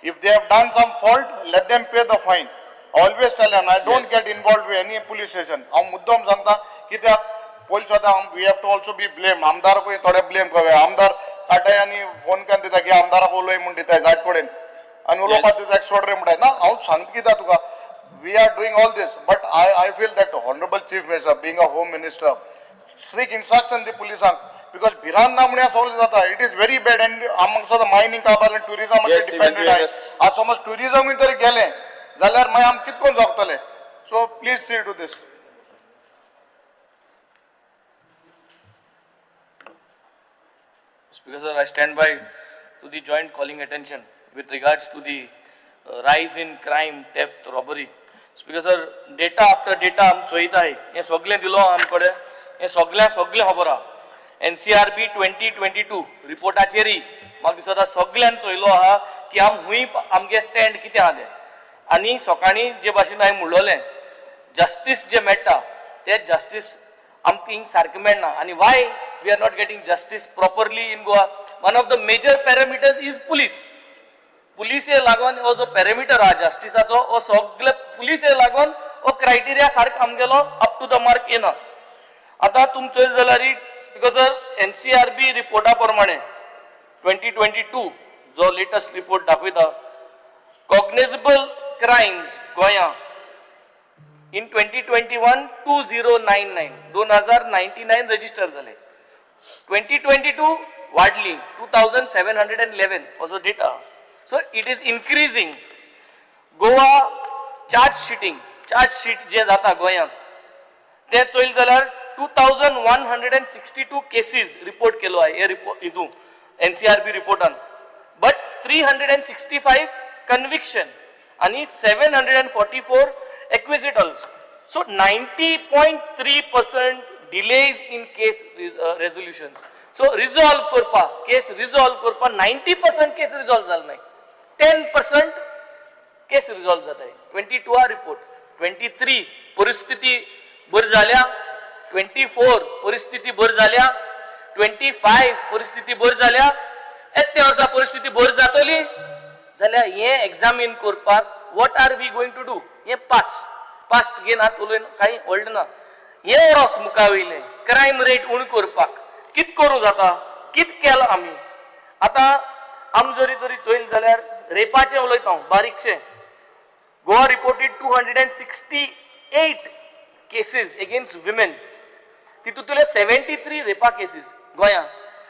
If they have done some fault, let them pay the fine. Always tell them, I don't get involved with any police station. हांव मुद्दम सांगता कित्याक पयलीं सदां we have to also be blame. आमदारकूय थोडे ब्लेम करूया. आमदार काटाय आनी फोन करून दिता की आमदाराक उलय म्हूण दिता जायत कडेन आनी उलोवपाक दिता सोड रे म्हणटा ना. हांव सांगता कित्याक तुका, We are doing all this, but I feel that honourable chief minister being a home minister, strict instruction the पुलिसांक, because भिरांत ना म्हण सगळें जाता. It is very bad. And आमकां सदां मायनींग काबार आनी टुरिजमाचेर डिपेंडेड आहाय. आज समज टुरिजमूय जर गेलें जाल्यार मागीर आमी कितें करून जगतले? So please see to this. Speaker sir, I stand by to the joint calling attention with regards to the rise in crime, theft, robbery. Speaker sir, data after data आम चोयताय. हें सगळें दिलो आमकडे, हें सगळ्यां सगळें खबर आहा. NCRB 2022 रिपोर्टाचेरय म्हाका दिसता सगळ्यान चोयलो आहा की आम हुंय आमगे स्टँड कितें आहा तें. आनी सकाळीं जे भाशेन हांवें म्हणलोलें, जस्टीस जें मेळटा तें जस्टीस आमकां हिंग सारकें मेळना. आनी why we are not getting justice properly in Goa? One of the major parameters is police. पुलिसे लागून हो जो पॅरामिटर आहा जस्टिसाचो, हो सगळे पुलिसे लागून हो क्रायटेरिया सारको आमगेलो अप टू the mark येना. आतां तुमी चोयले जाल्यार because NCRB रिपोर्टा प्रमाणे 2022 जो लेटस्ट रिपोर्ट दाखयता, कॉग्नेजेबल क्रायम्स गोंया इन 2021 2099, 2099 रजिस्टर जाले. 2022 वाडली, 2711 असो data. So it is increasing. Goa charge sheeting, charge sheet जे जाता गोंयांत ते चोयले जाल्यार 2162 cases report केलो आहे हे रिपोर्ट हितून NCRB रिपोर्टान, but 365 conviction आनी 744 acquittals. So 90.3% delays in case resolutions. So resolve करपा, केस रिजॉल्व करपा 90% केस रिजॉल्व जाल नाही, 10% केस रिजॉल्व जाताय. 22 आ रिपोर्ट, 23 परिस्थिती बरी जाल्या, 24 परिस्थिती बरी जाल्या, 25 परिस्थिती बरी जाल्या. येत्या वर्सा परिस्थिती बरी जातली जाल्यार हें एग्जामीन करपाक what are we going to do? हें पास्ट घेन हात उलयन कांय व्हडलें ना. हें वर्स मुखा वयलें क्रायम रेट उणें करपाक कित करूं जाता, कित केलां आमी? आतां आम जरी तरी चोयलें जाल्यार रेपाचें उलयता हांव बारीकशें. Goa reported 268 cases against women. तितूंतल्यो 73 रेपा cases गोंयांत,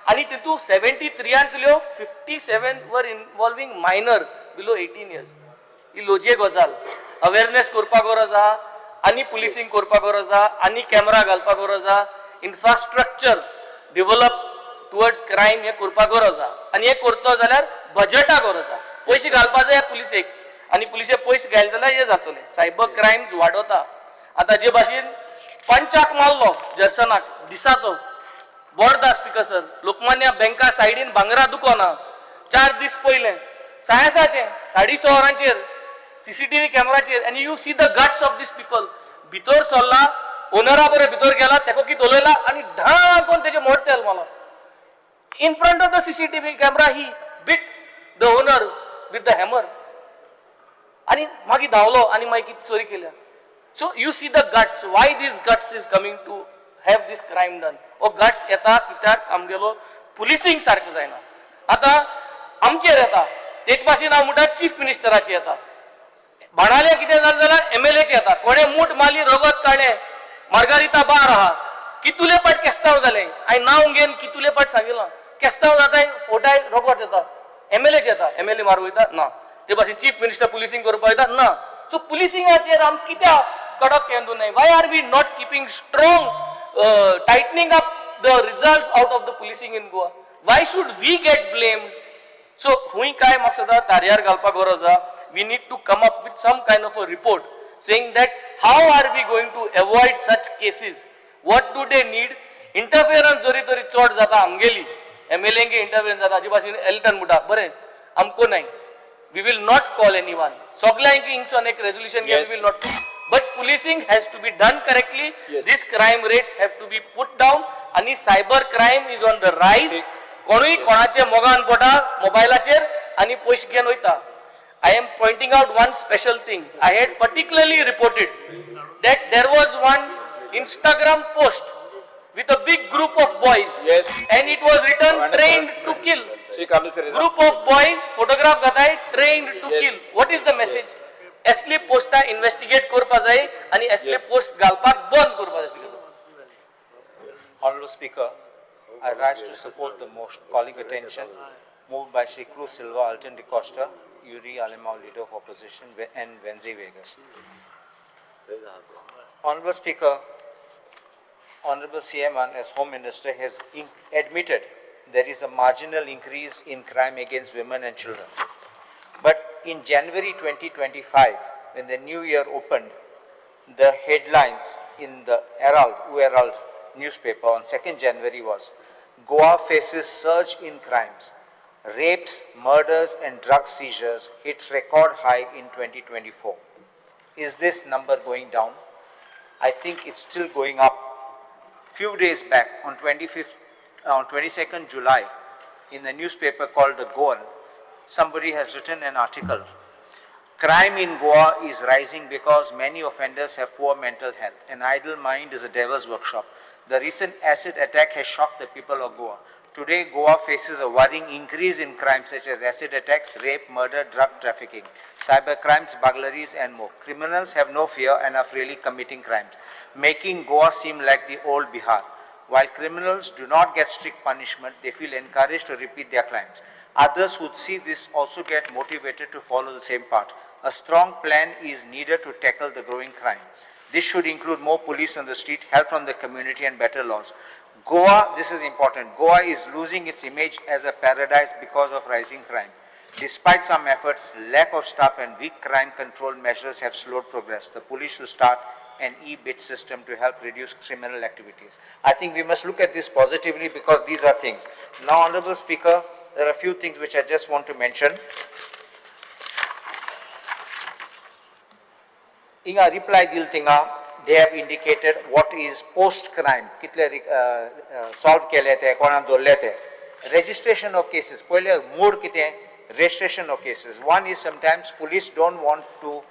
आनी तितूंत 73यांतल्यो 57 were involving minor below 18 years. ही लोजे गजाल. अवेरनेस करपाक गरज आहा, आनी पुलिसींग करपाक गरज आहा, आनी कॅमेरा घालपाक गरज आहा, इन्फ्रास्ट्रक्चर डिवलप टुवर्ड्स क्रायम हें करपाक गरज आहा. आनी हें करतो जाल्यार बजटा गरज आहा, पयशे घालपा जाय पुलिसेक, आनी पुलिसे पयशे घाले जाल्यार हें जातलें. सायबर क्रायम्स वाडोता. आतां जे भाशेन पंचाक मारलो जर्सनाक दिसाचो बोर्दा, स्पिकर सर, लोकमान्य बँका सायडीन भांगरा दुकानां 4 दीस पयलें सायसाचें 6:30 वरांचेर सीसीटीव्ही कॅमेराचेर, आनी you see the guts of these people. भितर सरला, ओनरा बरें भितर गेला, तेको कितें उलयला आनी धांकोन तेजे मोड तेल मारला. In front of the CCTV camera he beat the owner with the hammer, आनी मागीर धांवलो आनी मागीर कितें चोरी केल्या. So you see the guts, why this guts is coming to have this crime done. हो गट्स येता कित्याक आमगेलो पुलिसींग सारकें जायना. आतां आमचेर येता तेच भाशेन हांव म्हणटा चीफ मिनिस्टराचेर येता. बाणाले कितें जालें जाल्यार एमएलएचे येता. कोणें मूठ मारली, रगत काडलें, मार्गारिता बार आहा, कितुले पाट केस्तांव जालें. हांवें नांव घेवन कितुले पाट सांगिलां, केस्तांव जाताय फोटाय रगत येता, एमएलएचे येता. एमएलए मारू वयता ना, ते भाशेन चीफ मिनिस्टर पुलिसींग करपा वयता ना. सो पुलिसिंगाचेर आम कित्याक कडक हें न्हय? Why are we not keeping strong, tightening up the result out of the policing in Goa? Why should we get blamed? So हुंय काय म्हाका सदां तारयार घालपाक गरज आहा. We need to come up with some kind of a report saying that how are we going to avoid such cases, what do they need. Interference जरी तरी चड जाता आमगेली एमएलएंगे इंटरफियरन्स जाता. हाजे भाशेन एल्टन म्हणटा बरें आमकां न्हय, we will not call anyone. सगल्यांक हिंगसून एक resolution, we will not, but policing has to be done correctly. These crime rates have to be put down. आनी cyber crime is on the rise. कोणूय कोणाचे मोगान पडटा मोबायलाचेर आनी पयशे घेवन वयता. I am pointing out one special thing. I had particularly reported that there was one Instagram post with a big group of boys. Yes. And it was written trained to kill. Shri Carlos Ferreira. Group of boys, photograph ghatai, trained to Yes. kill. What is the message? असली पोस्टां investigate करपा जाय आनी असले post घालपाक बंद करपा जाय speaker sir. Honorable Speaker, I rise to support the motion calling attention moved by Shri Cruz Silva, Alton D'Costa, Yuri Alemao, Leader of Opposition, and Venzi Vegas. Honorable Speaker, Honorable CM as Home Minister has admitted there is a marginal increase in crime against women and children. But in January 2025, when the new year opened, the headlines in the Herald newspaper on 2nd January was, Goa faces surge in crimes. Rapes, murders and drug seizures hit record high in 2024. Is this number going down? I think it's still going up. Few days back, on 22nd July, in the newspaper called The Goan, somebody has written an article. Crime in Goa is rising because many offenders have poor mental health. An idle mind is a devil's workshop. The recent acid attack has shocked the people of Goa. Today, Goa faces a worrying increase in crimes such as acid attacks, rape, murder, drug trafficking, cyber crimes, burglaries, and more. Criminals have no fear and are freely committing crimes, making Goa seem like the old Bihar. While criminals do not get strict punishment, they feel encouraged to repeat their crimes. Others who see this also get motivated to follow the same path. A strong plan is needed to tackle the growing crime. This should include more police on the street, help from the community, and better laws. Goa, this is important, Goa is losing its image as a paradise because of rising crime. Despite some efforts, lack of staff and weak crime control measures have slowed progress. The police should start an e-bit system to help reduce criminal activities. I think we must look at this positively because these are things. Now, Honorable Speaker, there are a few things which I just want to mention. Inga reply dil tinga, they have indicated what is post-crime, kitle solve kele te, kona dorle te. Registration of cases, पहिले mode kite, registration of cases. One is sometimes police don't want to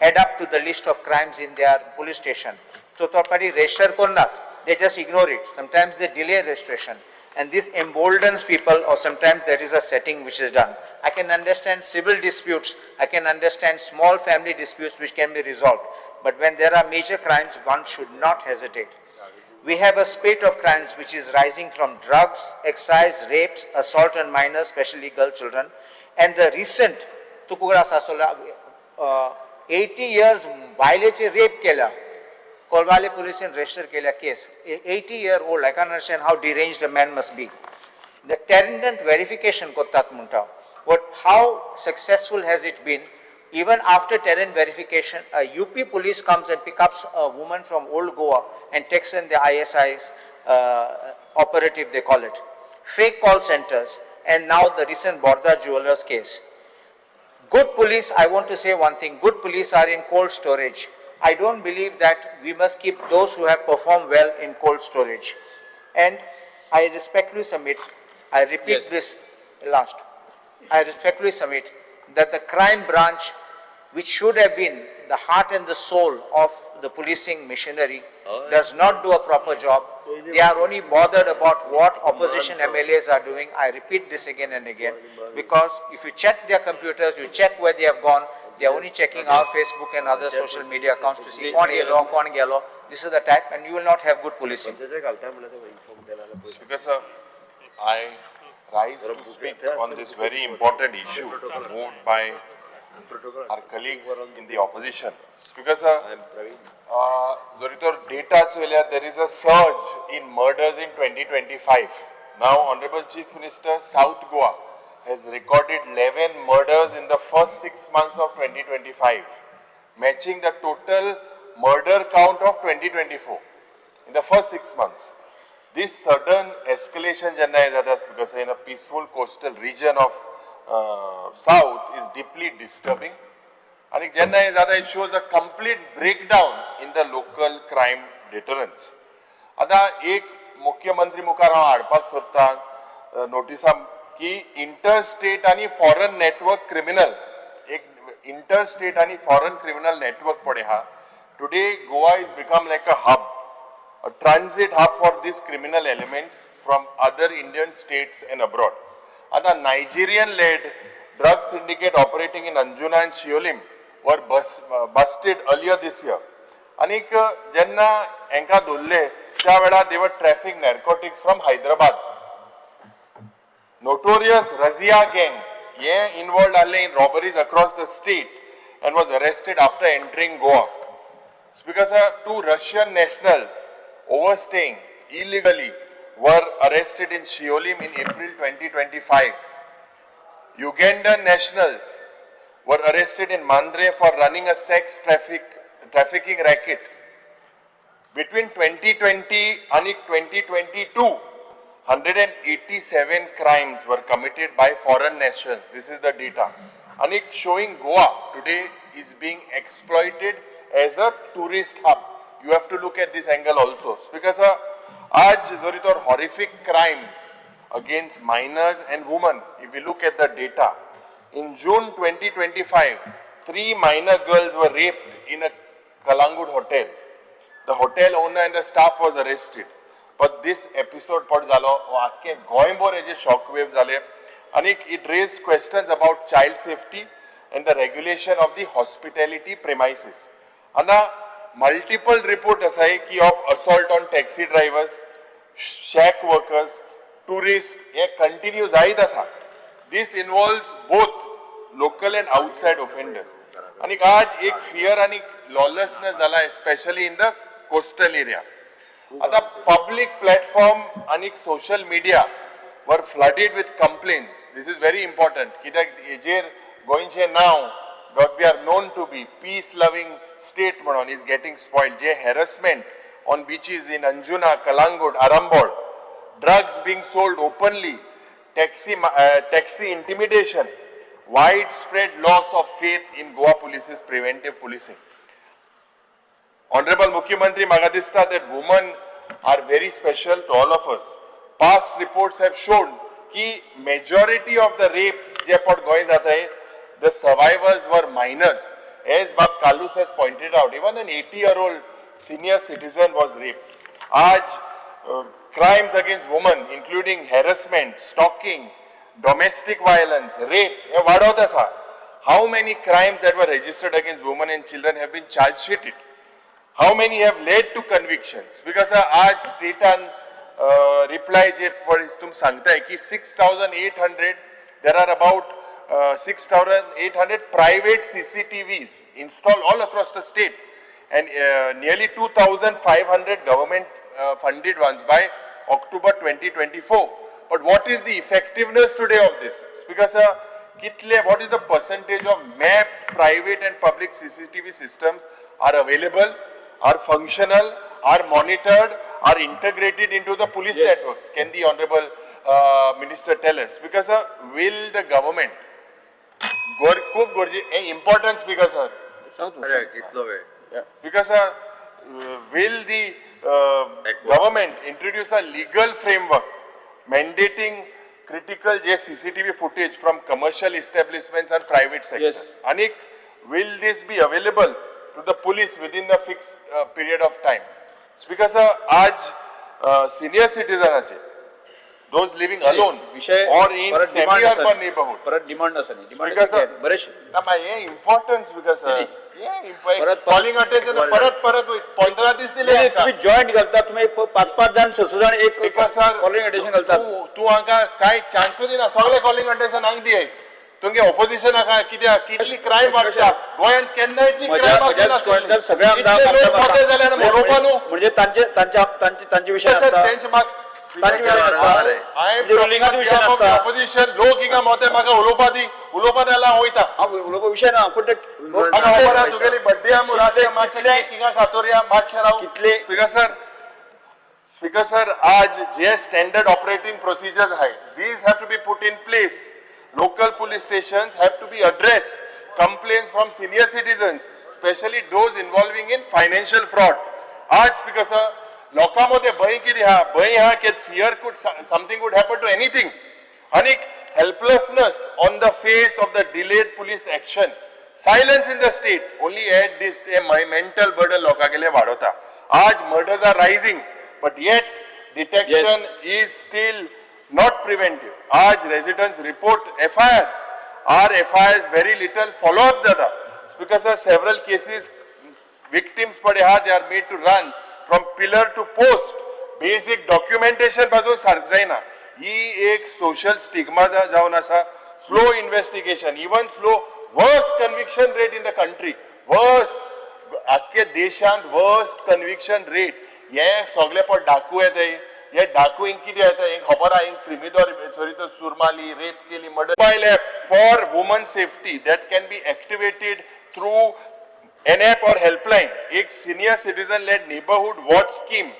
add up to the list of crimes in their police station. So to party register kornat, they just ignore it. Sometimes they delay registration. And this emboldens people, or sometimes there is a setting which is done. I can understand civil disputes, I can understand small family disputes which can be resolved. But when there are major crimes, one should not hesitate. We have a spate of crimes which is rising from drugs, excise, rapes, assault on minors, especially girl children. And the recent Tukura Sasola, 80 years बायलेचे rape केला. Kolwale police in register केला case. 80-year-old, I can't understand how deranged a man must be. The tenant verification kortat munta. But how successful has it been? Even after tenant verification, a UP police comes and picks up a woman from Old Goa and takes in the ISI's operative, they call it. Fake call centers, and now the recent Borda Jewelers case. Good police, I want to say one thing, good police are in cold storage. I don't believe that we must keep those who have performed well in cold storage. And I respectfully submit, I repeat this last, I respectfully submit that the crime branch, which should have been the heart and the soul of the policing machinery, does not do a proper job. They are only bothered about what opposition MLAs are doing. I repeat this again and again, because if you check their computers, you check where they have gone, they are only checking our Facebook and other social media accounts to see kon yelo, kon gelo. This is the type, and you will not have good policing. Speaker sir, I rise to speak on this very important issue moved by our colleagues in the opposition. Speaker sir, Zoritor data choyल्या, there is a surge in murders in 2025. Now, Honorable Chief Minister, South Goa has recorded 11 murders in the first 6 months of 2025, matching the total murder count of 2024 in the first 6 months. This sudden escalation, because in a peaceful coastal region of South is deeply disturbing. And it shows a complete breakdown in the local crime deterrence. आता एक मुख्यमंत्री मुखार हांव हाडपाक सोदता नोटिसा की interstate आनी फॉरन नेटवर्क क्रिमिनल, एक इंटरस्टेट आनी फॉरन क्रिमिनल नेटवर्क पळय आहा. Today Goa is become like a hub, a transit hub for these criminal elements from other Indian states and abroad. And a Nigerian-led drug syndicate operating in Anjuna and Siolim were busted earlier this year. आनीक जेन्ना हेंकां धरले त्या वेळार they were traffic narcotics from Hyderabad. Notorious Razia gang हे involved आहले in robberies across the state and was arrested after entering Goa. Speaker sir, 2 Russian nationals overstaying illegally were arrested in Siolim in April 2025. Ugandan nationals were arrested in Mandre for running a sex trafficking racket. Between 2020 and 2022, 187 crimes were committed by foreign nationals. This is the data. And it's showing Goa today is being exploited as a tourist hub. You have to look at this angle also. Because aaj जरी तर horrific crimes against minors and women, if we look at the data, in June 2025, 3 minor girls were raped in a Calangute hotel. The hotel owner and the staff was arrested. But this episode पट जालो आख्खे गोंयभर हेजे shock वेव जाले आनी it raised questions about child safety and the regulation of the hospitality premises. आनी multiple report आसाय की of assault on taxi drivers, shack workers, tourist hey continue जायत आसा. This involves both local and outside offenders. आनी आज एक fear आनी lawlessness जाला, especially in the coastal area. आता पब्लिक प्लॅटफॉर्म आनी social media were flooded with complaints. This is very important कित्याक हेजेर गोंयचें नांव, what we are known to be peace loving state म्हणून, is getting spoiled. J harassment on beaches in Anjuna, Calangute, Arambol, drugs being sold openly, taxi intimidation, widespread loss of faith in Goa police's preventive policing. Honorable Mukhyamantri, म्हाका दिसता that women are very special to all of us. Past reports have shown ki majority of the rapes जे पट गोंय जाताय, the survivors were minors. As Bab Kalus has pointed out, even an 80-year-old senior citizen was raped. Aaj crimes against women, including harassment, stalking, domestic violence, rape, हे वाडत आसा. How many crimes that were registered against women and children have been charge sheeted? How many have led to convictions? Because आज स्टेटान reply जे तुम सांगताय की 6,800, there are about 6,800 private CCTVs installed all across the state and nearly 2,500 government funded ones by October 2024. But what is the effectiveness today of this? Because what is the percentage of mapped private and public CCTV systems are available, are functional, are monitored, are integrated into the police networks? Can the Honorable Minister tell us? Because will the government, important speaker sir, because will the government introduce a legal framework mandating critical CCTV footage from commercial establishments and private sector? Yes. Anik, will this be available to the police within a fixed period of time? Speaker sir, aaj senior citizen ache, those living alone or in semi-urban neighborhood. Parat demand asa nahi. Speaker sir, na importance because sir, calling attention परत परत 15 दीस दिले. तुम्ही joint घालता, तुम्ही 5-5 जण 6 जण एक कॉलिंग अटेन्शन घालतात. तू हांगा काय चान्स दिना, सगळे कॉलिंग अटेन्शन हांग दिय. तुमगे ऑपोजिशन आहा कित्याक कितली क्रायम वाडटा गोंयांत, केन्ना इतली क्रायम आसना. सगळे आमदार म्हणजे तांचे तांचे तांचे विशय आसता, ऑपोजिशन लोक हिंगा मोते म्हाका उलोवपा दी, उलोवपा जाल्यार हांव वयता. उलोवपा विशय ना, पूण तुगेली बड्डे हिंगा खातोरया मातशें राव. कितले स्पीकर सर, स्पीकर सर, आज जे स्टँडर्ड ऑपरेटिंग प्रोसिजर्स आहाय, these have to be put in place. Local police stations have to be addressed complaints from senior citizens, specially those involving in financial fraud. आज speaker sir, लोकां मदें भंय कितें आहा, भंय आहा की fear could something could happen to anything. आनीक helplessness on the face of the delayed police action, silence in the state only add this mental burden लोकांगेले वाडोवता. आज murders are rising but yet detection is still not preventive. आज residents report FIRs, are FIRs very little follow up जाता. Speaker sir, several cases victims पडे आहा, they are made to run from pillar to post. Basic documentation पासून सारकें जायना. ही एक social stigma जावन आसा. Slow investigation, even slow, worst conviction rate in the country, worst, आख्खे देशांत वर्स्ट कन्विक्शन रेट. हे सगळे पळय डाकू येताय, हे डाकू हिंग कितें येता, हिंग खबर आहा, हिंग क्रिमिदोर सॉरी तो सुरमाली, रेप केली, murder. Mobile app for woman safety that can be activated through an app or helpline, एक senior citizen led neighbourhood watch scheme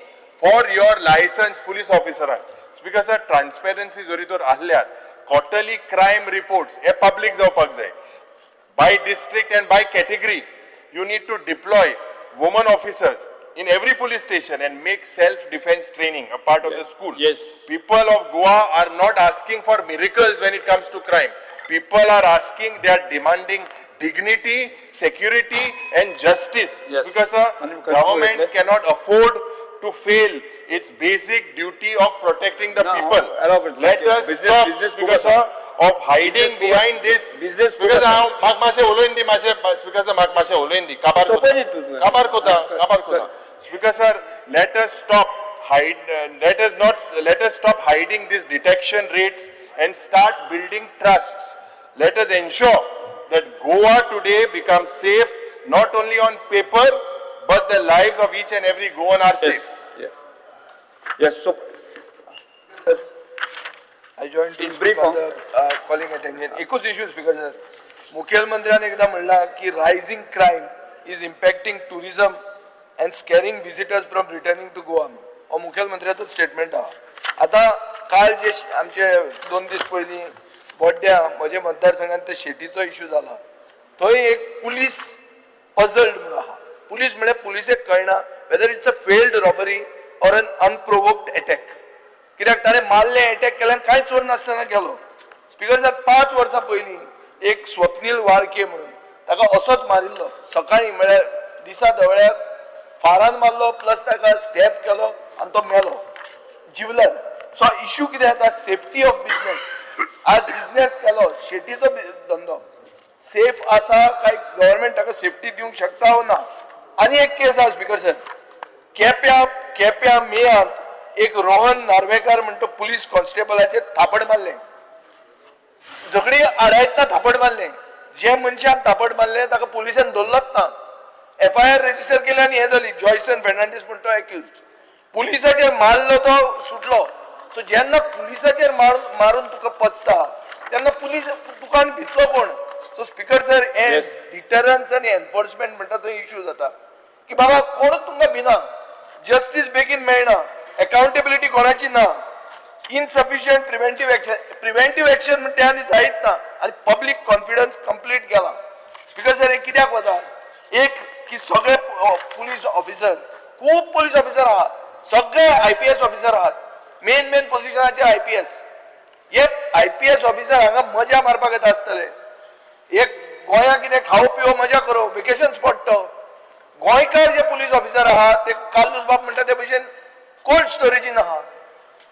for your licence police ऑफिसरांक. Speaker sir, transparency जरी तर आहल्यार क्वॉर्टरली क्रायम रिपोर्ट्स हे public जावपाक जाय. By district and by category, you need to deploy women officers in every police station and make self-defense training a part of the school. Yes. People of Goa are not asking for miracles when it comes to crime. People are asking, they are demanding dignity, security and justice. Yes. Because the government cannot afford to fail its basic duty of protecting the No, people. allow it. Let Okay. us Business- stop business because focus. of hiding Business behind this. Business Because focus. हांव म्हाका मातशें उलोवन दी, मातशें speaker sir, म्हाका मातशें उलोवन दी. काबार सोंपें कोता, न्ही तूं. काबार कोता, काबार कोता. Speaker sir, let us stop hide, let us not, let us stop hiding these detection rates and start building trusts. Let us ensure that Goa today becomes safe not only on paper but the lives of each and every Goan are Yes. safe. Yes. Yes. So I join to In brief, speak on the calling attention. एकूच issue speaker sir, मुखेलमंत्र्यान एकदां म्हणलां की rising crime is impacting tourism and scaring visitors from returning to Goa. हो मुखेलमंत्र्याचो statement आहा. आतां काल जे आमचे 2 दीस पयलीं बोड्ड्या म्हज्या मतदारसंघात ते शेटीचो इश्यू जाला, थंय एक पुलीस पजल्ड म्हणून आहा. पुलीस म्हळ्यार पुलिसेक कळना whether it's a failed robbery or an unprovoked attack. कित्याक ताणें मारलें, एटॅक केल्यान कांय चोर नासतना गेलो. स्पीकर साहेब, 5 वर्सां पयलीं एक स्वप्नील वाळके म्हणून ताका असोच मारिल्लो, सकाळीं म्हळ्यार दिसा धवळ्याक फारान मारलो, प्लस ताका स्टॅप केलो आनी तो मेलो जिवलर. सो इश्यू कितें जाता, सेफ्टी ऑफ बिजनेस. आज बिजनेस केलो, शेतीचो धंदो सेफ आसा काय गव्हर्मेंट ताका सेफ्टी दिवंक शकता वो ना. आनी एक केस आहा स्पीकर सर, केप्या केप्या मेयांत एक रोहन नार्वेकार म्हणतो पुलीस कॉन्स्टेबलाचेर थापड मारलें, झगडी आडायतना थापड मारलें. जे मनशान थापड मारलें ताका पुलिसान धरलोच ना, एफआयआर रजिस्टर केली आनी हें जाली. जॉयसन फेर्नांडीस म्हणतो एक्यूज पुलिसाचेर मारलो तो सुटलो. सो जेन्ना पुलिसाचेर मारून तुका पचता तेन्ना पुलीस तुका आनी भितलो कोण. सो स्पीकर सर, हे डिटरन्स आनी एनफोर्समेंट म्हणटा थंय इश्यू जाता की बाबा कोणूच तुमकां भिना, जस्टीस बेगीन मेळना, अकाउंटेबिलिटी कोणाची ना, insufficient preventive action, preventive action म्हणटा आनी जायत ना, आनी पब्लीक कॉन्फिडन्स कंप्लीट गेला. स्पीकर सर, हे कित्याक वता, एक की सगळे पुलीस ऑफिसर, खूब पुलीस ऑफिसर आहात, सगळे आयपीएस ऑफिसर आहात, मेन मेन पोझिशनाचे आयपीएस. हे आयपीएस ऑफिसर हांगा मजा मारपाक येता आसतले. एक गोंया कितें खावो पिवो मजा करो, वेकेशन स्पॉट तो. गोंयकार जे पुलीस ऑफिसर आहात ते कार्लूस बाब म्हणटा ते भशेन कोल्ड स्टोरेजीन आहा.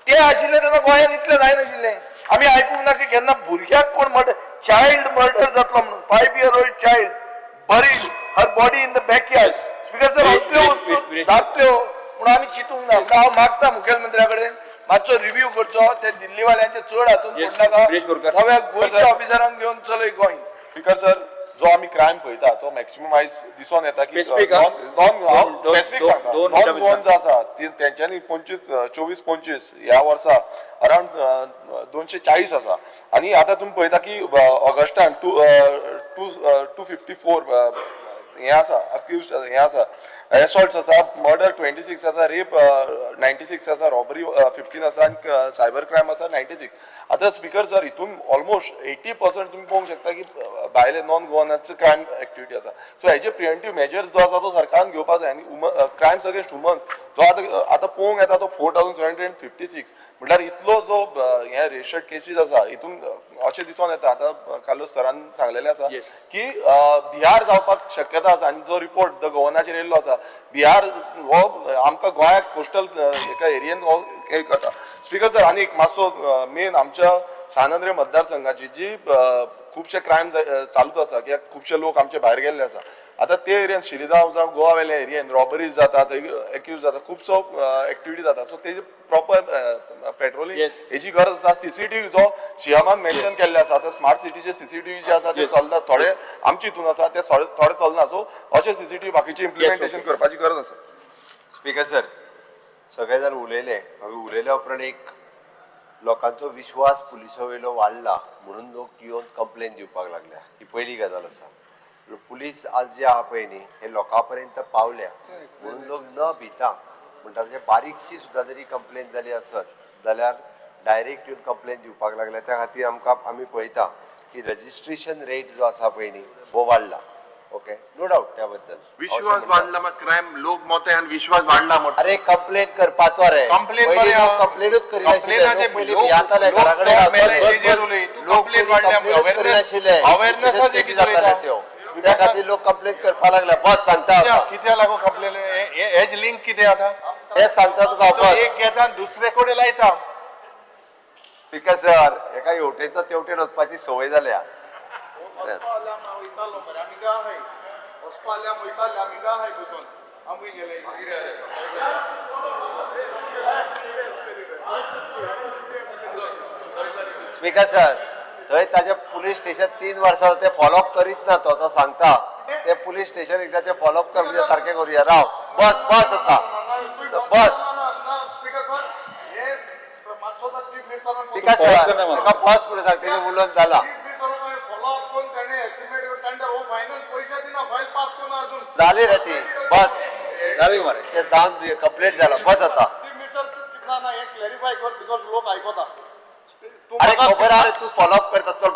ते आशिल्ले तेन्ना गोंयांत इतलें जायनाशिल्लें. आमी आयकूंक ना की केन्ना भुरग्याक कोण मर्डर, चायल्ड मर्डर जातलो म्हणून. 5 year old child buried her body in the backyard. Speaker sir, असल्यो वस्तू जातल्यो म्हणून आमी चिंतूंक ना. हांव मागता मुखेलमंत्र्या कडेन मातसो रिव्यू करचो, ते दिल्लीवाल्यांचे चड हातून पडनाका, नव्या गोंयच्या ऑफिसरांक घेवन चलय गोंय. स्पीकर सर, जो आमी क्रायम पळयता तो मॅक्सिमम आयज दिसून येता की स्पेसिफीक सांगता, नॉन गोवन जो आसा तेंच्यांनी 24-25 ह्या वर्सा अरावंड 240 आसा. आनी आतां तुमी पळयता की ऑगस्टान 254 हें आसा, अक्युज हें आसा, एसॉल्ट्स आसा, मर्डर 26 आसा, रेप 96 आसा, रॉबरी 15 आसा आनी सायबर क्रायम आसा 96. आतां स्पीकर सर, हितून ऑलमोस्ट 80% तुमी पळोवंक शकता की भायले नॉन गोवनाचे क्रायम एक्टिविटी आसा. सो हेजे प्रिवेंटीव मेजर्स जो आसा तो सरकारान घेवपाक जाय. आनी क्रायम्स अगेन्स्ट वुमन्स जो आतां आतां पळोवंक येता तो 4756 म्हटल्यार इतलो जो हे रजिस्टर्ड केसीस आसा हितून अशें दिसून येता. आतां कार्लूस सरान सांगलेलें आसा की बिहार जावपाक शक्यता आसा. आनी जो रिपोर्ट the गव्हर्नाचेर येयल्लो आसा, बिहार हो आमकां गोंयाक कोस्टल एका एरियेन हो हे करता. स्पीकर सर, आनी एक मातसो मेन आमच्या सान आंद्रे मतदारसंघाची जी खुबशे क्रायम चालूच आसा कित्याक खुबशे लोक आमचे भायर गेल्ले आसा. आतां ते एरियान शिरिदांव जावं गोवा वेल्या एरियेन रॉबरीज जातात, एक्यूज जाता, खुबसो एक्टिविटी जाता. सो तेजी प्रॉपर पेट्रोलिंग हेजी गरज आसा. सीसीटीव्ही जो सीएमान मेन्शन केल्ले आसा, आतां स्मार्ट सिटीचे सीसीटीव्ही जे आसा ते चलना, थोडे आमचे हितून आसा ते थोडे चलना. सो अशे सीसीटीव्ही बाकीचे इम्प्लिमेंटेशन करपाची गरज आसा. स्पीकर सर, सगळे जाण उलयले. हांवें उलयल्या उपरांत एक लोकांचो विश्वास पुलिसा वयलो वाडला म्हणून लोक येवन कंप्लेन दिवपाक लागल्या, ही पयली गजाल आसा. पुलीस आज जे आहा पळय न्ही हे लोकां पर्यंत पावल्या म्हणून लोक न भिता म्हणटा तशें बारीकशी सुद्दां जरी कंप्लेन जाली आसत जाल्यार डायरेक्ट येवन कंप्लेन दिवपाक लागल्या. त्या खातीर आमकां आमी पळयता की रजिस्ट्रेशन रेट जो आसा पळय न्ही हो वाडला. ओके, नो डावट त्या बद्दल विश्वास वाडला, मग क्रायम लोक मत आणि विश्वास वाडला. अरे कंप्लेन करपाचो रे, कंप्लेनूच करिनाशिल्ले, पयलीं भियाताले, घरा कडेन करिनाशिल्ले, जाताले त्यो, त्या खातीर लोक कंप्लेन करपाक लागले. बस सांगता कित्याक लागून कंप्लेन हेज लिंक कितें आतां तेच सांगता तुका. एक घेता दुसरे कडेन लायता. स्पीकर सर, एका हेवटेनचो तेवटेन वचपाची संवय जाल्या. स्पीकर सर, थंय ताजे पुलीस स्टेशन 3 वर्सां ते फॉलोअप करीत ना, तो सांगता ते पुलीस स्टेशन एकदाचे फॉलोअप कर, म्हणजे सारकें करुया. राव, बस बस आता बस. स्पीकर सर, ताका बस पुढे सांग, तेजें उलोवन जाला. जाली रे ती, बस ते जावन कंप्लीट जाला, बस आता. अरे खबर आरे तू फॉलोअप करता, चल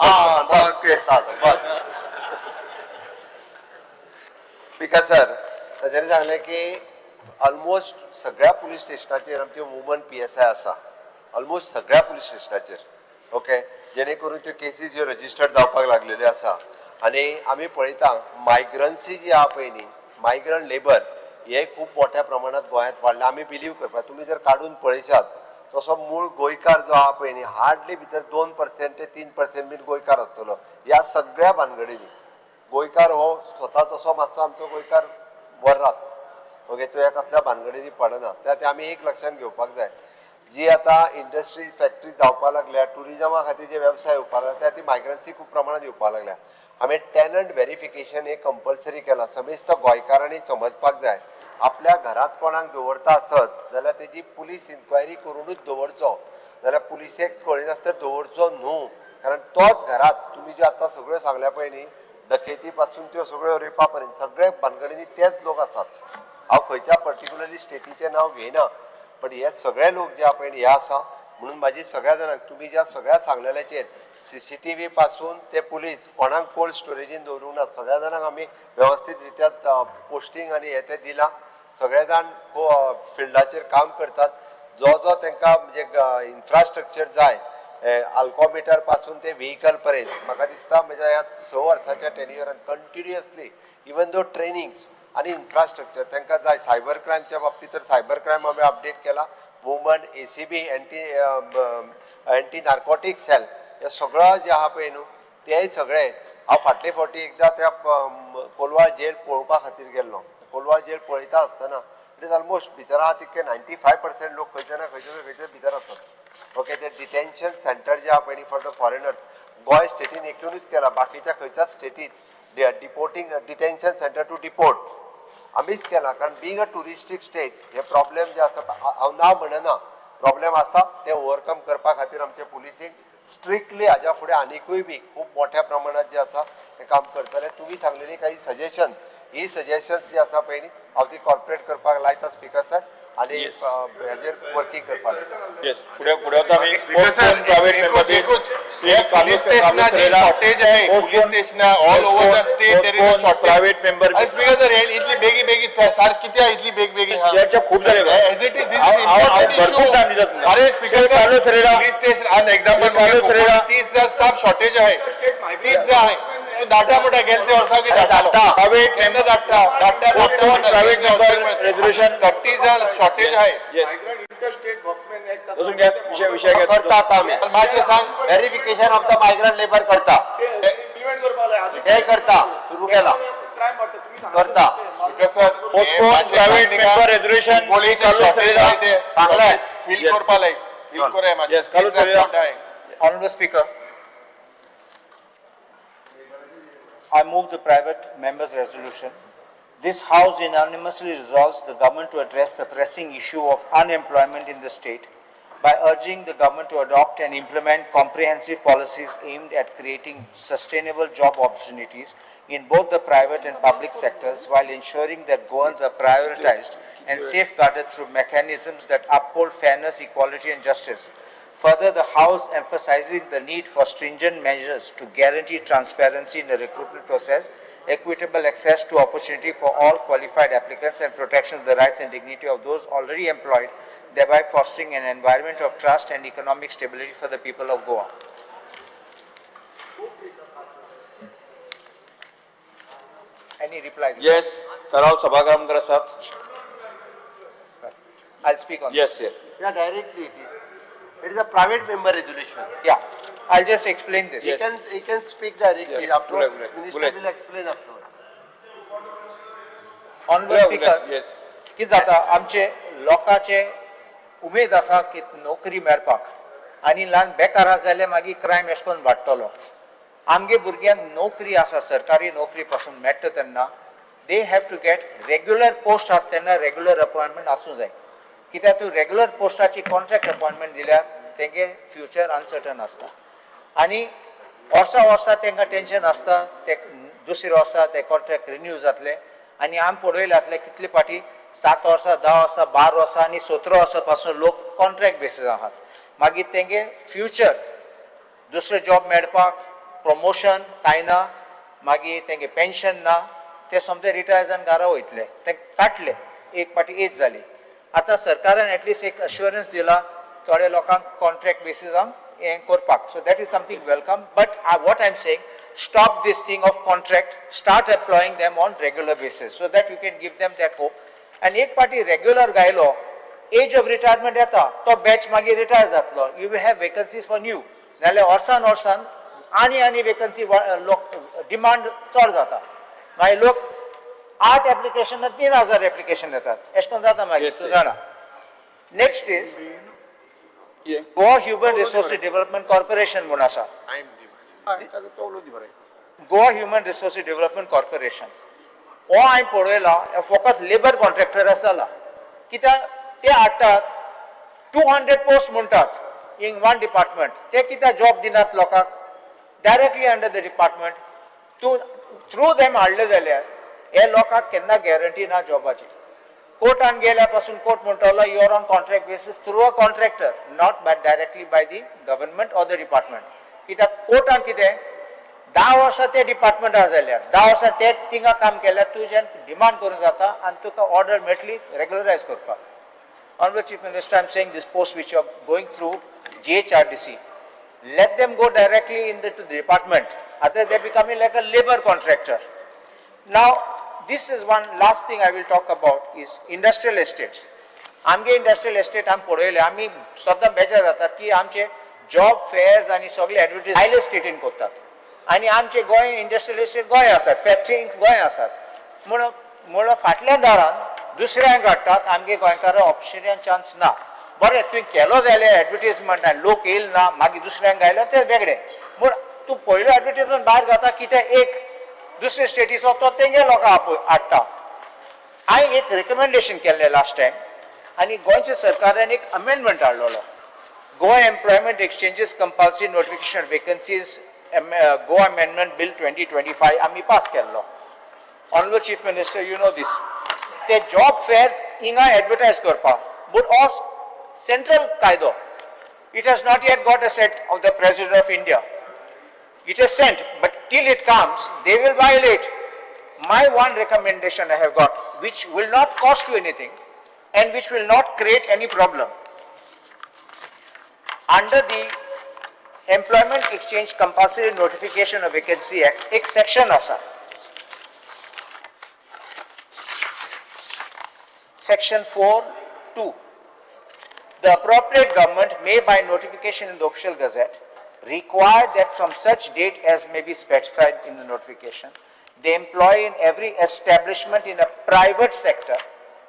बस. स्पीकर सर, ताच्यानी सांगलें की ऑलमोस्ट सगळ्या पुलीस स्टेशनाचेर आमचे वुमन PSI आसा, ऑलमोस्ट सगळ्या पुलीस स्टेशनाचेर. ओके, जेणे करून त्यो केसीस ज्यो रजिस्टर्ड जावपाक लागलेल्यो आसा. आनी आमी पळयता मायग्रन्सी जी आहा पळय न्ही, मायग्रंट लेबर हे खूब मोठ्या प्रमाणात गोंयांत वाडलां. आमी बिलीव करपाक, तुमी जर काडून पळयशात तसो मूळ गोंयकार जो आहा पळय न्ही हार्डली भितर 2% ते 3% बीन गोंयकार आसतलो ह्या सगळ्या भानगडींनी. गोंयकार हो स्वता तसो मातसो आमचो गोंयकार वरात, ओके, तो ह्या कसल्या भानगडींनी पडना. त्या ते आमी एक लक्षांत घेवपाक जाय, जी आतां इंडस्ट्रीज फॅक्टरी जावपाक लागल्या, ट्युरिजमा खातीर जे वेवसाय येवपाक लागल्या, त्या खातीर मायग्रन्सी खूब प्रमाणात येवपाक लागल्या. आमी टॅनंट व्हेरिफिकेशन हे कंपल्सरी केलां. समेस्त गोंयकारांनी समजपाक जाय, आपल्या घरांत कोणाक दवरता आसत जाल्यार तेजी पुलीस इन्क्वायरी करुनूच दवरचो, जाल्यार पुलिसेक कळिनासतना दवरचो न्हू, कारण तोच घरांत तुमी ज्यो आतां सगळ्यो सांगल्या पळय न्ही, डकेती पासून त्यो सगळ्यो रेपा पर्यंत सगळे भानगडींनी तेच लोक आसात. हांव खंयच्या पर्टिक्युलरली स्टेटीचें नांव घेयना, पण हे सगळे लोक जे आहा पळय न्ही हे आसा. म्हणून म्हाजी सगळ्या जाणांक तुमी ज्या सगळ्या सांगलेल्याचेर सीसीटीव्ही पासून ते पुलीस कोणाक कोल्ड स्टोरेजीन दवरूंक ना, सगळ्या जाणांक आमी वेवस्थीत रित्या पोस्टींग आनी हे ते दिलां. सगळे जाण फिल्डाचेर काम करतात. जो जो तांकां म्हणजे इन्फ्रास्ट्रक्चर जाय, आल्कोमिटर पासून ते व्हेकल पर्यंत, म्हाका दिसता म्हज्या ह्या 6 वर्साच्या टेन्युअरान कंटिन्युअसली इवन दो ट्रेनिंग्स आनी इन्फ्रास्ट्रक्चर तांकां जाय. सायबर क्रायमच्या बाबतींत तर सायबर क्रायम आमी अपडेट केला, woman ACB, anti narcotic cell, हे सगळं जे आहा पळय न्हू तेय सगळे. हांव फाटले फावटी एकदां त्या कोलवाळ जेल पळोवपा खातीर गेल्लो. कोलवाळ जेल पळयता आसतना it is almost भितर आहा तितके 95% लोक खंयचे ना खंयचे खंयचे भितर आसात. ओके, ते डिटेन्शन सेंटर जे आहा पळय न्ही फॉर the foreigner, Goa स्टेटीन एकूणच केला, बाकीच्या खंयच्याच स्टेटीत deporting detention centre to deport आमीच केला. कारण बींग अ ट्युरिस्टीक स्टेट हे प्रॉब्लेम जे आसा, हांव ना म्हणना, प्रॉब्लेम आसा ते ओवरकम करपा खातीर आमचे पुलिसींग स्ट्रिक्टली हाज्या फुडें आनिकूय बी खूब मोठ्या प्रमाणात जे आसा ते काम करतले. तुमी सांगलेली काही सजेशन, ही सजेशन्स जी आसा पळय न्ही हांव ती कॉर्पोरेट करपाक लायता स्पीकर सर, आनी हेजेर वर्किंग करपाक. येस, फुडें फुडें वता आमी. पुलीस स्टेशनाची शॉर्टेज आहे, police स्टेशना all over the state there is a shortage. Private member speaker sir, इतली बेगी बेगी सार कित्याक इतली बेग बेगी चर्चा खूब जाली. As it is, this is important issue. अरे स्पीकर सर, पुलीस स्टेशन आन एक्झाम्पल 30,000 स्टाफ शॉर्टेज आहे, 30,000 आहे. धाडटा म्हणटा गेले ते वर्सा की धाडटालो केन्ना धाडटा धाडटा प्रायव्हेट मेंबर रेझोल्युशन 30,000 शॉर्टेज आहे. येस. इंटरस्टेट वॉक्समॅन एक्ट वचून घ्या, विशय विशय घ्या. करता आता आमी. मातशें सांग. Verification of the migrant labour करता. इम्प्लिमेंट करपाक जाय. ते करता, सुरू केला. क्रायम वाडटा तुमी सांगता. करता. Sir, Postpone private member resolution. सांगलें. फील करपा लाय, फील कोराय. Yes, Carlos Pereira. Honorable Speaker, I move the private members resolution. This House unanimously resolves the government to address the pressing issue of unemployment in the state by urging the government to adopt and implement comprehensive policies aimed at creating sustainable job opportunities in both the private and public sectors while ensuring that Goans are prioritized and safeguarded through mechanisms that uphold fairness, equality and justice. Further, the House emphasizing the need for stringent measures to guarantee transparency in the recruitment process, equitable access to opportunity for all qualified applicants and protection of the rights and dignity of those already employed, thereby fostering an environment of trust and economic stability for the people of Goa. Any reply? Yes, Tarao Sabhagram आसात. I'll speak on Yes, yes. Yeah, directly it is. It is a private member resolution. Yeah, I'll just explain this. He can speak directly. Yes. Afterwards, Bullet, bullet, minister bullet. Will explain afterwards. Honorable Speaker, Yes. कितें जाता, आमचे लोकांचे उमेद आसा की नोकरी मेळपाक आनी ल्हान बेकार आसा जाल्यार मागीर क्रायम एशें करून वाडटलो. आमगे भुरग्यांक नोकरी आसा, सरकारी नोकरी पासून मेळटा तेन्ना they have to get regular post आसा तेन्ना रेगुलर अपॉयंटमेंट आसूं जाय. कित्याक तूं रेगुलर पोस्टाची कॉन्ट्रॅक्ट अपॉयंटमेंट दिल्यार तेंगे फ्युचर अनसर्टन आसता आनी वर्सां वर्सां तांकां टेंशन आसता. ते दुसऱ्या वर्सा ते कॉन्ट्रॅक्ट रिन्यू जातले आनी आमी पळयले जातले कितले फावटी 7 वर्सां, 10 वर्सां, 12 वर्सां आनी 17 वर्सां पासून लोक कॉन्ट्रॅक्ट बेसीस आहात. मागीर तेंगे फ्युचर, दुसरे जॉब मेळपाक, प्रमोशन कांय ना, मागीर तेंगे पेन्शन ना. ते सोमते रिटायर जावन घरा वयतले. ते काडले एक फावटी एज जाली. आतां सरकारान एटलिस्ट एक अश्युरन्स दिला थोड्या लोकांक कॉन्ट्रॅक्ट बेसिसान हें करपाक, so that is something welcome. But what I am saying, stop this thing of contract, start employing them on regular basis so that you can give them that hope. आनी एक पाटी regular घायलो, as of retirement येता, तो batch मागीर retire जातलो, you will have vacancies for new. नाल्यार वर्सान वर्सान आनी आनी वेकन्सी, लोक डिमांड चड जाता. मागीर लोक 8 एप्लिकेशन, 3000 एप्लिकेशन येतात, एशें करून जाता मागीर. तूं जाणा, next is Goa Human Resources Development Corporation म्हूण आसा. Goa human resources development corporation हो हांवें पळयला, हे फकत लेबर कॉन्ट्रॅक्टर जाला. कित्याक ते हाडटात 200 पोस्ट म्हणटात इन वन डिपार्टमेंट. ते कित्याक जॉब दिनात लोकांक डायरेक्टली अंडर the department? तूं थ्रू देम हाडले जाल्यार हे लोकांक केन्ना गॅरंटी ना जॉबाची. कोर्टान गेल्या पासून कोर्ट म्हणटलो, you are on contract basis through a contractor, not by directly by the government or the department. कित्याक कोर्टान कितें 10 वर्सां ते डिपार्टमेंटार जाल्यार, 10 वर्सां ते थिंगा काम केल्यार तुज्यान डिमांड करूंक जाता आनी तुका ऑर्डर मेळटली रेगुलरायज करपाक. Honorable Chief Minister, I am saying this post which you are going through GHRDC, let them go directly in the, to the department. Otherwise, they are becoming like a labor contractor. Now, this is one last thing I will talk about is industrial estates. आमगे industrial estate आमी पळयले, आमी सद्दां बेजार जातात की आमचे job fares आनी सगळे एडवर्टीज भायले स्टेटीन करतात आनी आमचे गोंय इंडस्ट्रियल एस्टेट गोंय आसात, फॅक्टरी गोंय आसात. म्हणून म्हणून फाटल्या दारान दुसऱ्यांक हाडटात, आमगे गोंयकारां ऑप्शनाक चान्स ना. बरें, तुवें केलो जाल्यार एडवर्टीजमेंट आनी लोक येयल ना, मागीर दुसऱ्यांक घायलो तें वेगळें. पूण तूं पयलो एडवर्टीजमेंट भायर घाता कित्याक? एक दुसरे स्टेटीचो तो तेंगे लोकांक आपय हाडटा. हांवें एक रिकमेंडेशन केल्लें लास्ट टायम आनी गोंयच्या सरकारान एक amendment हाडलेलो, Goa Employment Exchanges Compulsory Notification Vacancies Goa Amendment Bill 2025 आमी पास केल्लो. Honorable Chief Minister, you know this. ते जॉब फेअर्स हिंगा एडवर्टायज करपाक, बट हो सेंट्रल कायदो, it has not yet got assent of the President of India. It is sent, but till it comes, they will violate. My one recommendation I have got, which will not cost you anything and which will not create any problem. Under the Employment Exchange Compulsory Notification of Vacancy Act, एक section आसा. Section 4 2. The appropriate government may by notification in the official gazette require that from such date as may be specified in the notification, the employee in every establishment in a private sector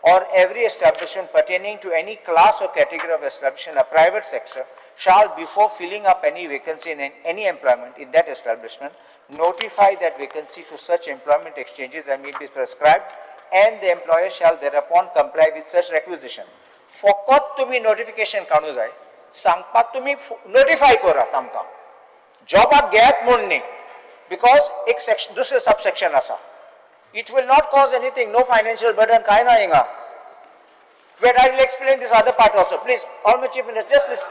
or every establishment pertaining to any class or category of establishment in a private sector shall, before filling up any vacancy in any employment in that establishment, notify that vacancy to such employment exchanges as may be prescribed, and the employer shall thereupon comply with such requisition. फकत तुमी notification काडूं जाय, सांगपाक तुमी notify करात आमकां, जॉबाक घेयात म्हूण न्ही, because एक सेक्शन, दुसरें सबसेक्शन आसा. It will not cause anything, no financial burden, काय ना हिंगा. Wait, I will explain this other part also. Please, Honorable Chief Minister, just listen.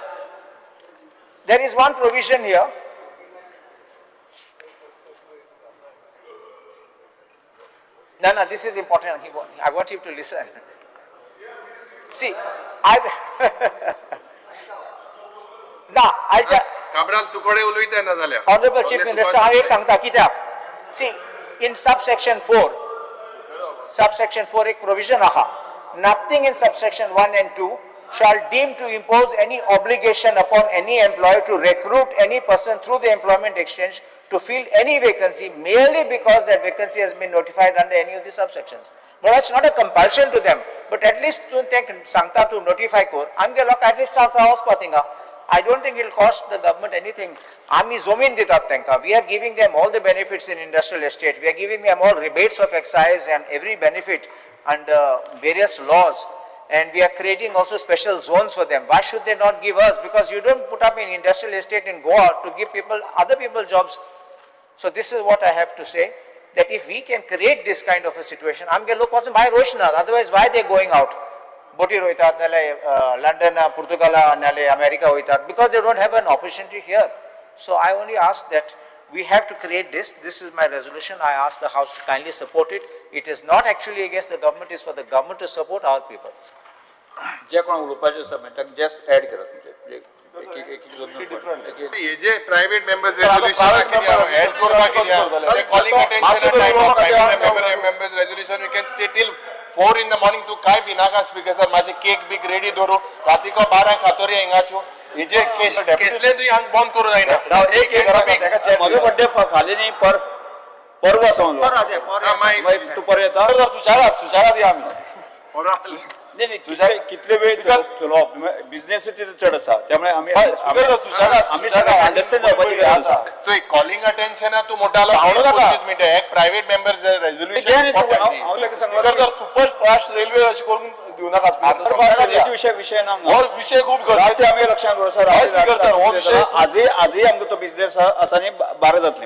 There is one provision here. No, no, this is important. I want him to listen. See, I... ना, I tell... Cabral, तुकडे उलयता ना जाल्यार. Honorable Chief Minister, हांव एक सांगता कित्याक. See, in subsection 4, subsection 4 एक provision आहा. Nothing in subsection 1 and 2 shall deem to impose any obligation upon any employer to recruit any person through the employment exchange to fill any vacancy merely because that vacancy has been notified under any of the subsections. But that's not a compulsion to them. But at least तूं तें सांगता तूं notify कर. आमगे लोक at least chance आसा वचपा थिंगा. I don't think it will cost the government anything. आमी जमीन दितात तांकां. We are giving them all the benefits in industrial estate. We are giving them all rebates of excise and every benefit under various laws. And we are creating also special zones for them. Why should they not give us? Because you don't put up an industrial estate in Goa to give people, other people jobs. So this is what I have to say, that if we can create this kind of a situation, आमगे लोक वचून भायर वचनात, otherwise why they going out? बोटीर वयतात, नाल्यार London, पुर्तुगाला, नाल्यार America वयतात, because they don't have an opportunity here. So I only ask that we have to create this. This is my resolution. I ask the House to kindly support it. It is not actually against the government, it is for the government to support our people. जे कोण उलोवपाचें आसा मागीर ताका just add करात तुमचे हे जे private members resolution add करपाक कित्याक calling attention private members resolution, we can stay till 4 in the morning. तूं काय भिनाका स्पीकर सर, मातशें केक बीक रेडी दवरू, रातीको 12 खातोरी हिंगाच्यो. हे जे केसले तुवें हांगा बंद करूं जायना. म्हजो बड्डे फाल्यां न्ही, परवा आसा म्हणलो. तूं परत येता? सुशारात सुशारात या आमी. नाही नाही, कितले वेळ चलोवप, बिझनेस तिथे चड आसा, त्यामुळे आमी आमी अंडरस्टँड जावपाची गरज आसा. सो कॉलिंग अटेन्शन तूं मोठालो 25 मिनटां एक private members resolution. Sir super fast railway अशी करून दिवं नाका. विषय विषय ना, हो विषय खूप गरजेचो आमी लक्षात दवर सर. स्पीकर सर हो विषय आजही आजही आमकां तो बिझनेस आसा न्ही, 12 जातले.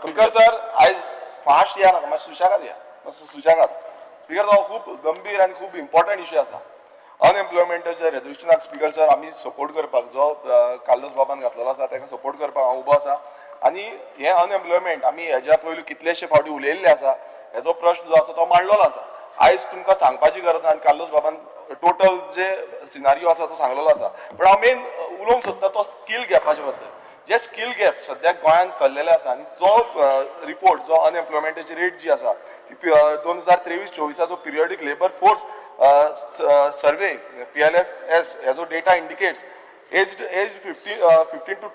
स्पीकर सर आयज फास्ट या नाका, मातशें सुशेगाद या, मातसो सुशेगाद. स्पीकर हो खूब गंभीर आनी खूब इम्पॉर्टंट इश्यू आसा. अनएम्प्लॉयमेंटाच्या रेजोल्युशनाक स्पीकर सर आमी सपोर्ट करपाक, जो कार्लोस बाबान घातलेलो आसा ताका सपोर्ट करपाक हांव उबो आसा. आनी हें अनएम्प्लॉयमेंट आमी हेज्या पयलू कितलेशे फावटी उलयल्ले आसा, हेजो प्रश्न जो आसा तो मांडलेलो आसा. आयज तुमकां सांगपाची गरज ना आनी कार्लोस बाबान टोटल जे सिनारियो आसा तो सांगलेलो आसा. पूण हांव मेन उलोवंक सोदता तो स्कील गॅपाचे बद्दल. जे स्कील गॅप सद्याक गोंयांत चल्लेले आसा आनी जो रिपोर्ट जो अनएम्प्लॉयमेंटाची रेट जी आसा ती 2023-24 periodic labour force survey PLFS हेजो data indicates age 15 to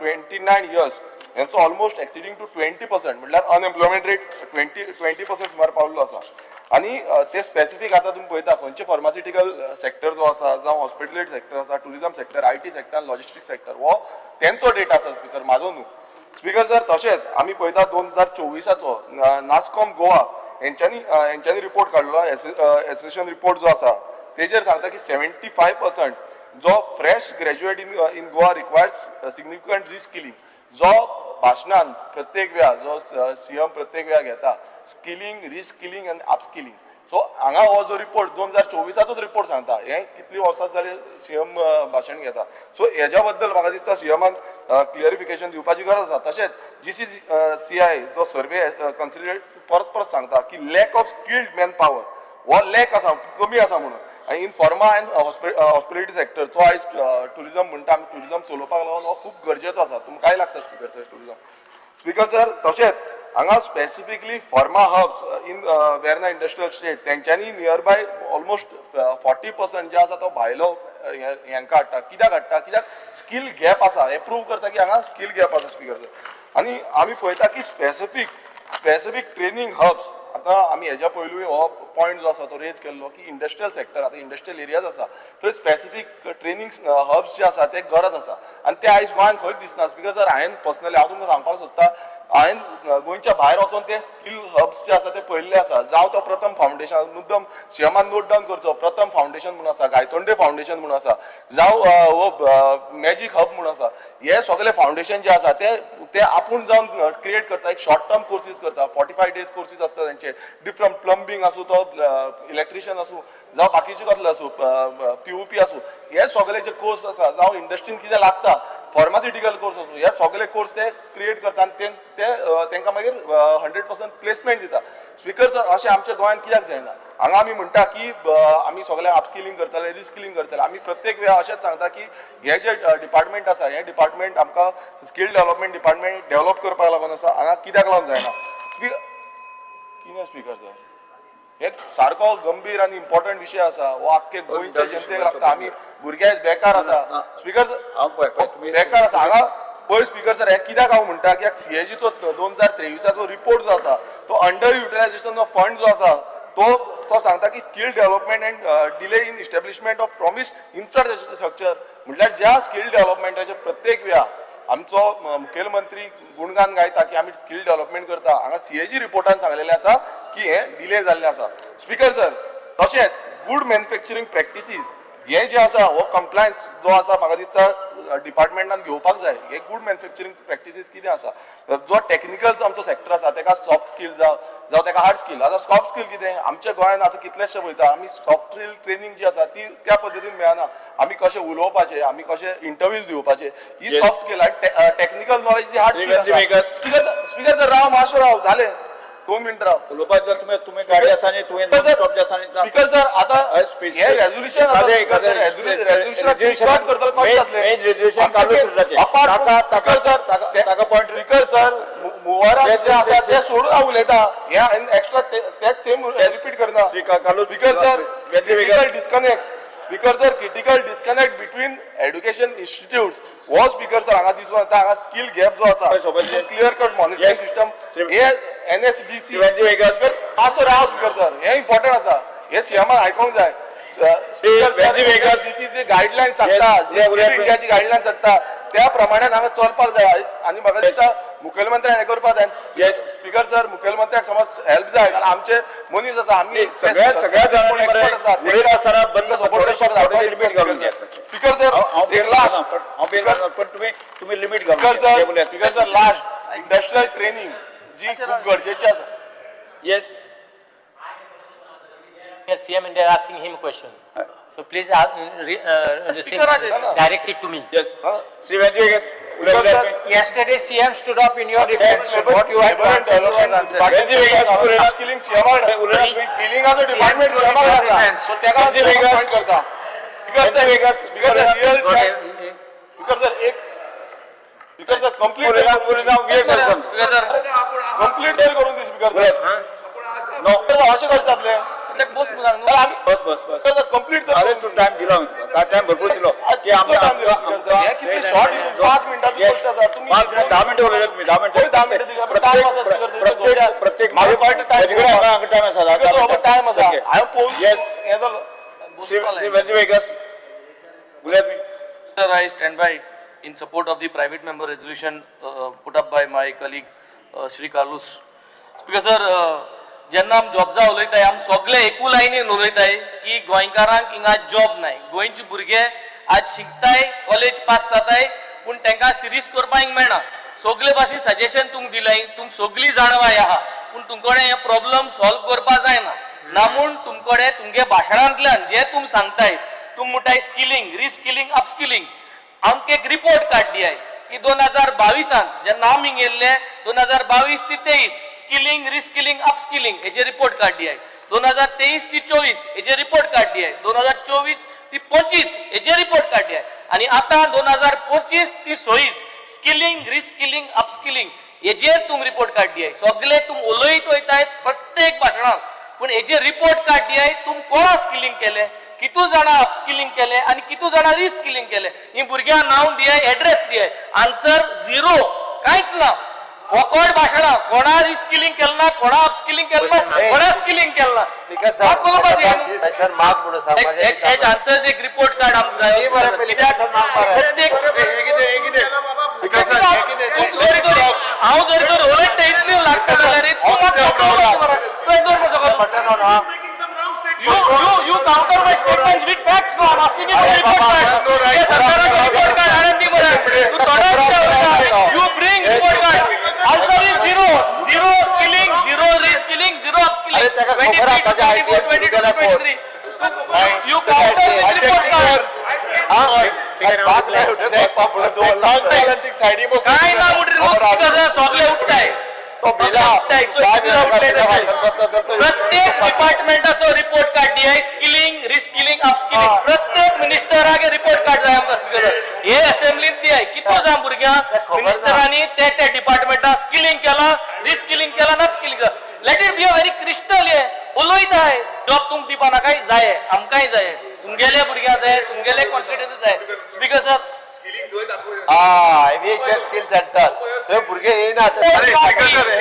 29 years हेंचो ऑलमोस्ट एक्सिडींग टू 20%, म्हटल्यार अनएम्प्लॉयमेंट रेट 20% सुमार पावल्लो आसा. आनी ते स्पेसिफीक आतां तुमी पळयता खंयचे फार्मास्युटिकल सेक्टर जो आसा, जावं हॉस्पिटलिटी सेक्टर आसा, tourism sector, IT sector, logistic sector, हो तेंचो डेटा आसा स्पीकर, म्हाजो न्हू स्पीकर सर. तशेंच आमी पळयता 2024 नास्कॉम गोवा हेंच्यांनी रिपोर्ट काडलो, एसोसिएशन रिपोर्ट जो आसा तेजेर सांगता की 75% जो fresh graduate in Goa requires significant reskilling. जो भाशणान प्रत्येक वेळा जो सीएम प्रत्येक वेळा घेता स्किलिंग, रिस्किलिंग आनी अपस्किलिंग. सो हांगा हो जो रिपोर्ट 2024 रिपोर्ट सांगता, हें कितलीं वर्सां जालीं सीएम भाशण घेता. सो हेज्या बद्दल म्हाका दिसता सीएमान क्लियरिफिकेशन दिवपाची गरज आसा. तशेंच GCCI जो सर्वे कन्सिडर परत परत सांगता की lack of skilled man power हो लॅक आसा, कमी आसा म्हणून. आनी in pharma and hospitality sector तो आयज टुरिजम म्हणटा आमी, टुरिजम चलोवपाक लागून हो खूब गरजेचो आसा. तुमकांय लागता speaker sir tourism. Speaker sir तशेंच हांगा specifically pharma hubs in Verna industrial estate तेंच्यांनी near by almost 40% जे आसा तो भायलो हेंकां हाडटा. कित्याक हाडटा? कित्याक स्कील गॅप आसा हें प्रूव करता की हांगा स्कील गॅप आसा स्पीकर सर. आनी आमी पळयता की स्पेसिफीक ट्रेनींग हब्स, आतां आमी हेज्या पयलूय हो पॉयंट जो आसा तो रेज केल्लो की इंडस्ट्रियल सेक्टर, आतां इंडस्ट्रियल एरियाज आसा थंय स्पेसिफीक ट्रेनींग हब्स जे आसा ते गरज आसा आनी ते आयज गोंयांत खंयच दिसना. स्पीकर सर, हांवें पर्सनली हांव तुमकां सांगपाक सोदता, हांवें गोंयच्या भायर वचोन ते स्कील हब्स जे आसा ते पळयल्ले आसा. जावं तो प्रथम फावंडेशन, मुद्दम सीएमान नोट डावन करचो, प्रथम फावंडेशन म्हणून आसा, गायतोंडे फावंडेशन म्हणून आसा, जावं हो मॅजीक हब म्हणून आसा. हे सगळे फावंडेशन जे आसा ते ते आपूण जावन क्रिएट करता, एक शॉर्ट टर्म कोर्सीस करता, 45 डेज कोर्सीस आसता तेंचे, डिफरंट प्लंबींग आसूं, तो इलेक्ट्रिशियन आसूं, जावं बाकीचे कसले आसूं, पीओपी आसूं, हे सगळे जे कोर्स आसा, जावं इंडस्ट्रीन कितें लागता, फार्मास्युटिकल कोर्स आसूं, हे सगळे कोर्स ते क्रिएट करता आनी ते तेंकां मागीर 100% प्लेसमेंट दिता. स्पीकर सर, अशें आमच्या गोंयांत कित्याक जायना? हांगा आमी म्हणटा की आमी सगळे अपस्किलींग करतले, रिस्किलींग करतले. आमी प्रत्येक वेळा अशेंच सांगता की हे जे डिपार्टमेंट आसा, हे डिपार्टमेंट आमकां स्कील डेव्हलपमेंट डिपार्टमेंट डेव्हलप करपाक लागून आसा, हांगा कित्याक लागून जायना? कितें स्पीकर सर, हे सारको गंभीर आनी इम्पॉर्टंट विशय आसा, हो आख्खे गोंयच्या जनतेक लागता. आमी भुरगे आयज बेकार आसा स्पीकर सर, बेकार आसा हांगा. पळय स्पीकर सर, हें कित्याक हांव म्हणटा की सीएजीचो 2023चो रिपोर्ट जो आसा तो अंडर युटिलायझेशन ऑफ फंड जो आसा तो तो सांगता की skill development and delay in establishment of promise infrastructure. म्हटल्यार ज्या स्कील डेव्हलपमेंटाचे प्रत्येक वेळा आमचो मुखेलमंत्री गुणगान गायता की आमी स्कील डेव्हलपमेंट करता, हांगा सीएजी रिपोर्टान सांगलेलें आसा की हें डिले जाल्लें आसा. स्पीकर सर, तशेंच गूड मॅन्युफॅक्चरींग प्रॅक्टिसीस हे जे आसा हो कंप्लायन्स जो आसा म्हाका दिसता डिपार्टमेंटान घेवपाक जाय. हे गूड मॅन्युफॅक्चरींग प्रॅक्टिसीस कितें आसा, जो टॅक्निकल जो आमचो सेक्टर आसा तेका सॉफ्ट स्कील जावं तेका हार्ड स्कील. आतां सॉफ्ट स्कील कितें, आमच्या गोंयांत आतां कितलेशे पळयता आमी सॉफ्ट स्कील ट्रेनींग जी आसा ती त्या पद्दतीन मेळना. आमी कशें उलोवपाचें, आमी कशें इंटरव्यूज दिवपाचे, ही सॉफ्ट स्कील आनी टॅक्निकल नॉलेज ती हार्ड स्कील आसा. स्पीकर सर, राव मातसो राव, जालें 2 मिनट राव. उलोवपाक जर तुमी तुमी गाडी आसा न्ही, तुवें नॉन-स्टॉप जे आसा न्ही, स्पीकर सर, आतां हे रेजोल्युशन रेजोल्युशन कट करतले कशें जातलें? मेन रेजोल्युशन कालूच सुटलाचें. स्पीकर सर, ताका पॉयंट स्पीकर सर, मुवारा जे आसा ते सोडून हांव उलयता, हे एक्स्ट्रा तेच सेम रिपीट करना. Speaker sir, critical disconnect, speaker sir, critical disconnect between education institutes हो स्पीकर सर हांगा दिसून येता. हांगा स्कील गॅप जो आसा, क्लियर कट मॉनिटरींग सिस्टम, हे एनएसडीसी मातसो राव स्पीकर सर, हे इम्पॉर्टंट आसा, हे सीएमान आयकोंक जाय. स्पीकर सर, एनएसडीसी गायडलायन सांगता, जी स्कील इंडियाची गायडलायन सांगता त्या प्रमाणे हांगा चलपाक जाय आनी म्हाका दिसता मुखेलमंत्र्यान हें करपाक जाय. स्पीकर सर, मुखेलमंत्र्याक समज हेल्प जाय, कारण आमचे मनीस आसा, आमी सगळ्या जाणांनी स्पीकर सर, लास्ट तुम्ही limit speaker sir, speaker sir, last industrial training जी खूब गरजेची आसा. Yes. CM and they are asking him question. So please direct it to me. Yes. Shri Venzy Viegas. Yesterday CM stood up in your defense. What you had to answer, you had answered. Venzy Viegas. Skilling CM स्किलिंगाचो department CM आसा, so तेका point करता. Speaker sir, speaker sir, real speaker sir, एक speaker sir complete complete तरी करून दी speaker sir. अशें कशें जातलें? बस बस बस बस complete. अरे तू टायम दिलो, टायम भरपूर दिलो की हे कितले शॉर्ट 5 मिनटाची गोष्ट आसा. तुमी 10 मिनटं उलयले, तुमी 10 मिनटं 10 मिनटं दिली, टायम आसा. प्रत्येक म्हाका टायम आसा, टायम आसा, हांवें पळोवन येस. हें जालो. श्री वेंझी वेगस उलयात तुमी. Sir, I stand by in support of the private member resolution put up by my colleague Shri Carlos. Speaker sir, जेन्ना आमी जॉब्सा उलयताय, आमी सगळे एकू लायनीन उलयताय की गोंयकारांक हिंगा जॉब नाय. गोंयचे भुरगे आज शिकताय, कॉलेज पास जाताय, पूण तांकां सिरीज करपाक हिंग मेळना. सगळे भाशेन सजेशन तुमकां दिलाय, तुमकां सगळी जाणवाय आहा, पूण तुमकडे हे प्रॉब्लम सॉल्व करपा जायना ना. म्हूण तुमकडे तुमगे भाशणांतल्यान जे तुम सांगताय, तुम म्हणटाय स्किलिंग, रिस्किलिंग, अपस्किलिंग, आमकां एक रिपोर्ट काड दियाय की 2022 जेन्ना आमी गेल्ले 2022 ते 23 स्किलिंग, रिस्किलिंग, अपस्किलिंग हेजे रिपोर्ट काड दियाय. 2023 ते 24 हेजे रिपोर्ट काड दियाय. 2024 ते 25 हेजे रिपोर्ट काड दियाय. आनी आतां 2025 ते 26 स्किलिंग, रिस्किलिंग, अपस्किलिंग हेजेर तुम रिपोर्ट काड दियाय. सगळे तुम उलयत वयताय प्रत्येक भाशणांत, पूण हेजे रिपोर्ट काड दियाय. तुम कोणा स्किलिंग केले, कितू जाणां अपस्किलिंग केलें आनी कितू जाणां रिस्किलिंग केलें? ही भुरग्यांक नांव दियाय, एड्रेस दियाय. आन्सर झिरो, कांयच ना. फोकट भाशणां. कोणा रिस्किलिंग केलें ना, कोणा अपस्किलिंग केलें ना, कोणा स्किलिंग केलें ना. स्पीकर साहेब, माग म्हणून सांगपाचें. आन्सर्स एक रिपोर्ट कार्ड आमकां जाय. प्रत्येक हांव जरी तर उलयता इतली लागता जाल्यार तूं म्हाका. You counter my statements with facts. No, I'm asking you for report card. हे सरकाराचो report card हाडून दी मरे. तूं थोडो. You bring report card. Answer is zero. Zero skilling, zero reskilling, zero upskilling. 23, 24, 22, 23. You counter with report card. काय ना म्हणून सगळे उठताय. प्रत्येक डिपार्टमेंटाचो रिपोर्ट कार्ड दियाय, स्किलिंग, रिस्किलिंग, अपस्किलिंग. प्रत्येक मिनिस्टराक रिपोर्ट कार्ड जाय आमकां स्पीकर. हे असेंब्लीत दियाय कितलो जाण भुरग्यांक मिनिस्टरांनी ते त्या डिपार्टमेंटाक स्किलिंग केलां, रिस्किलिंग केलां, अपस्किलिंग केलां. Let it be a very crystal. हे उलयताय जॉब तुमकां दिवपा नाकाय जाय, आमकांय जाय, तुमगेले भुरग्यांक जाय, तुमगेले कॉन्स्टिट्युएन्सी जाय. Speaker sir, aviation skill centre थंय भुरगे येयना.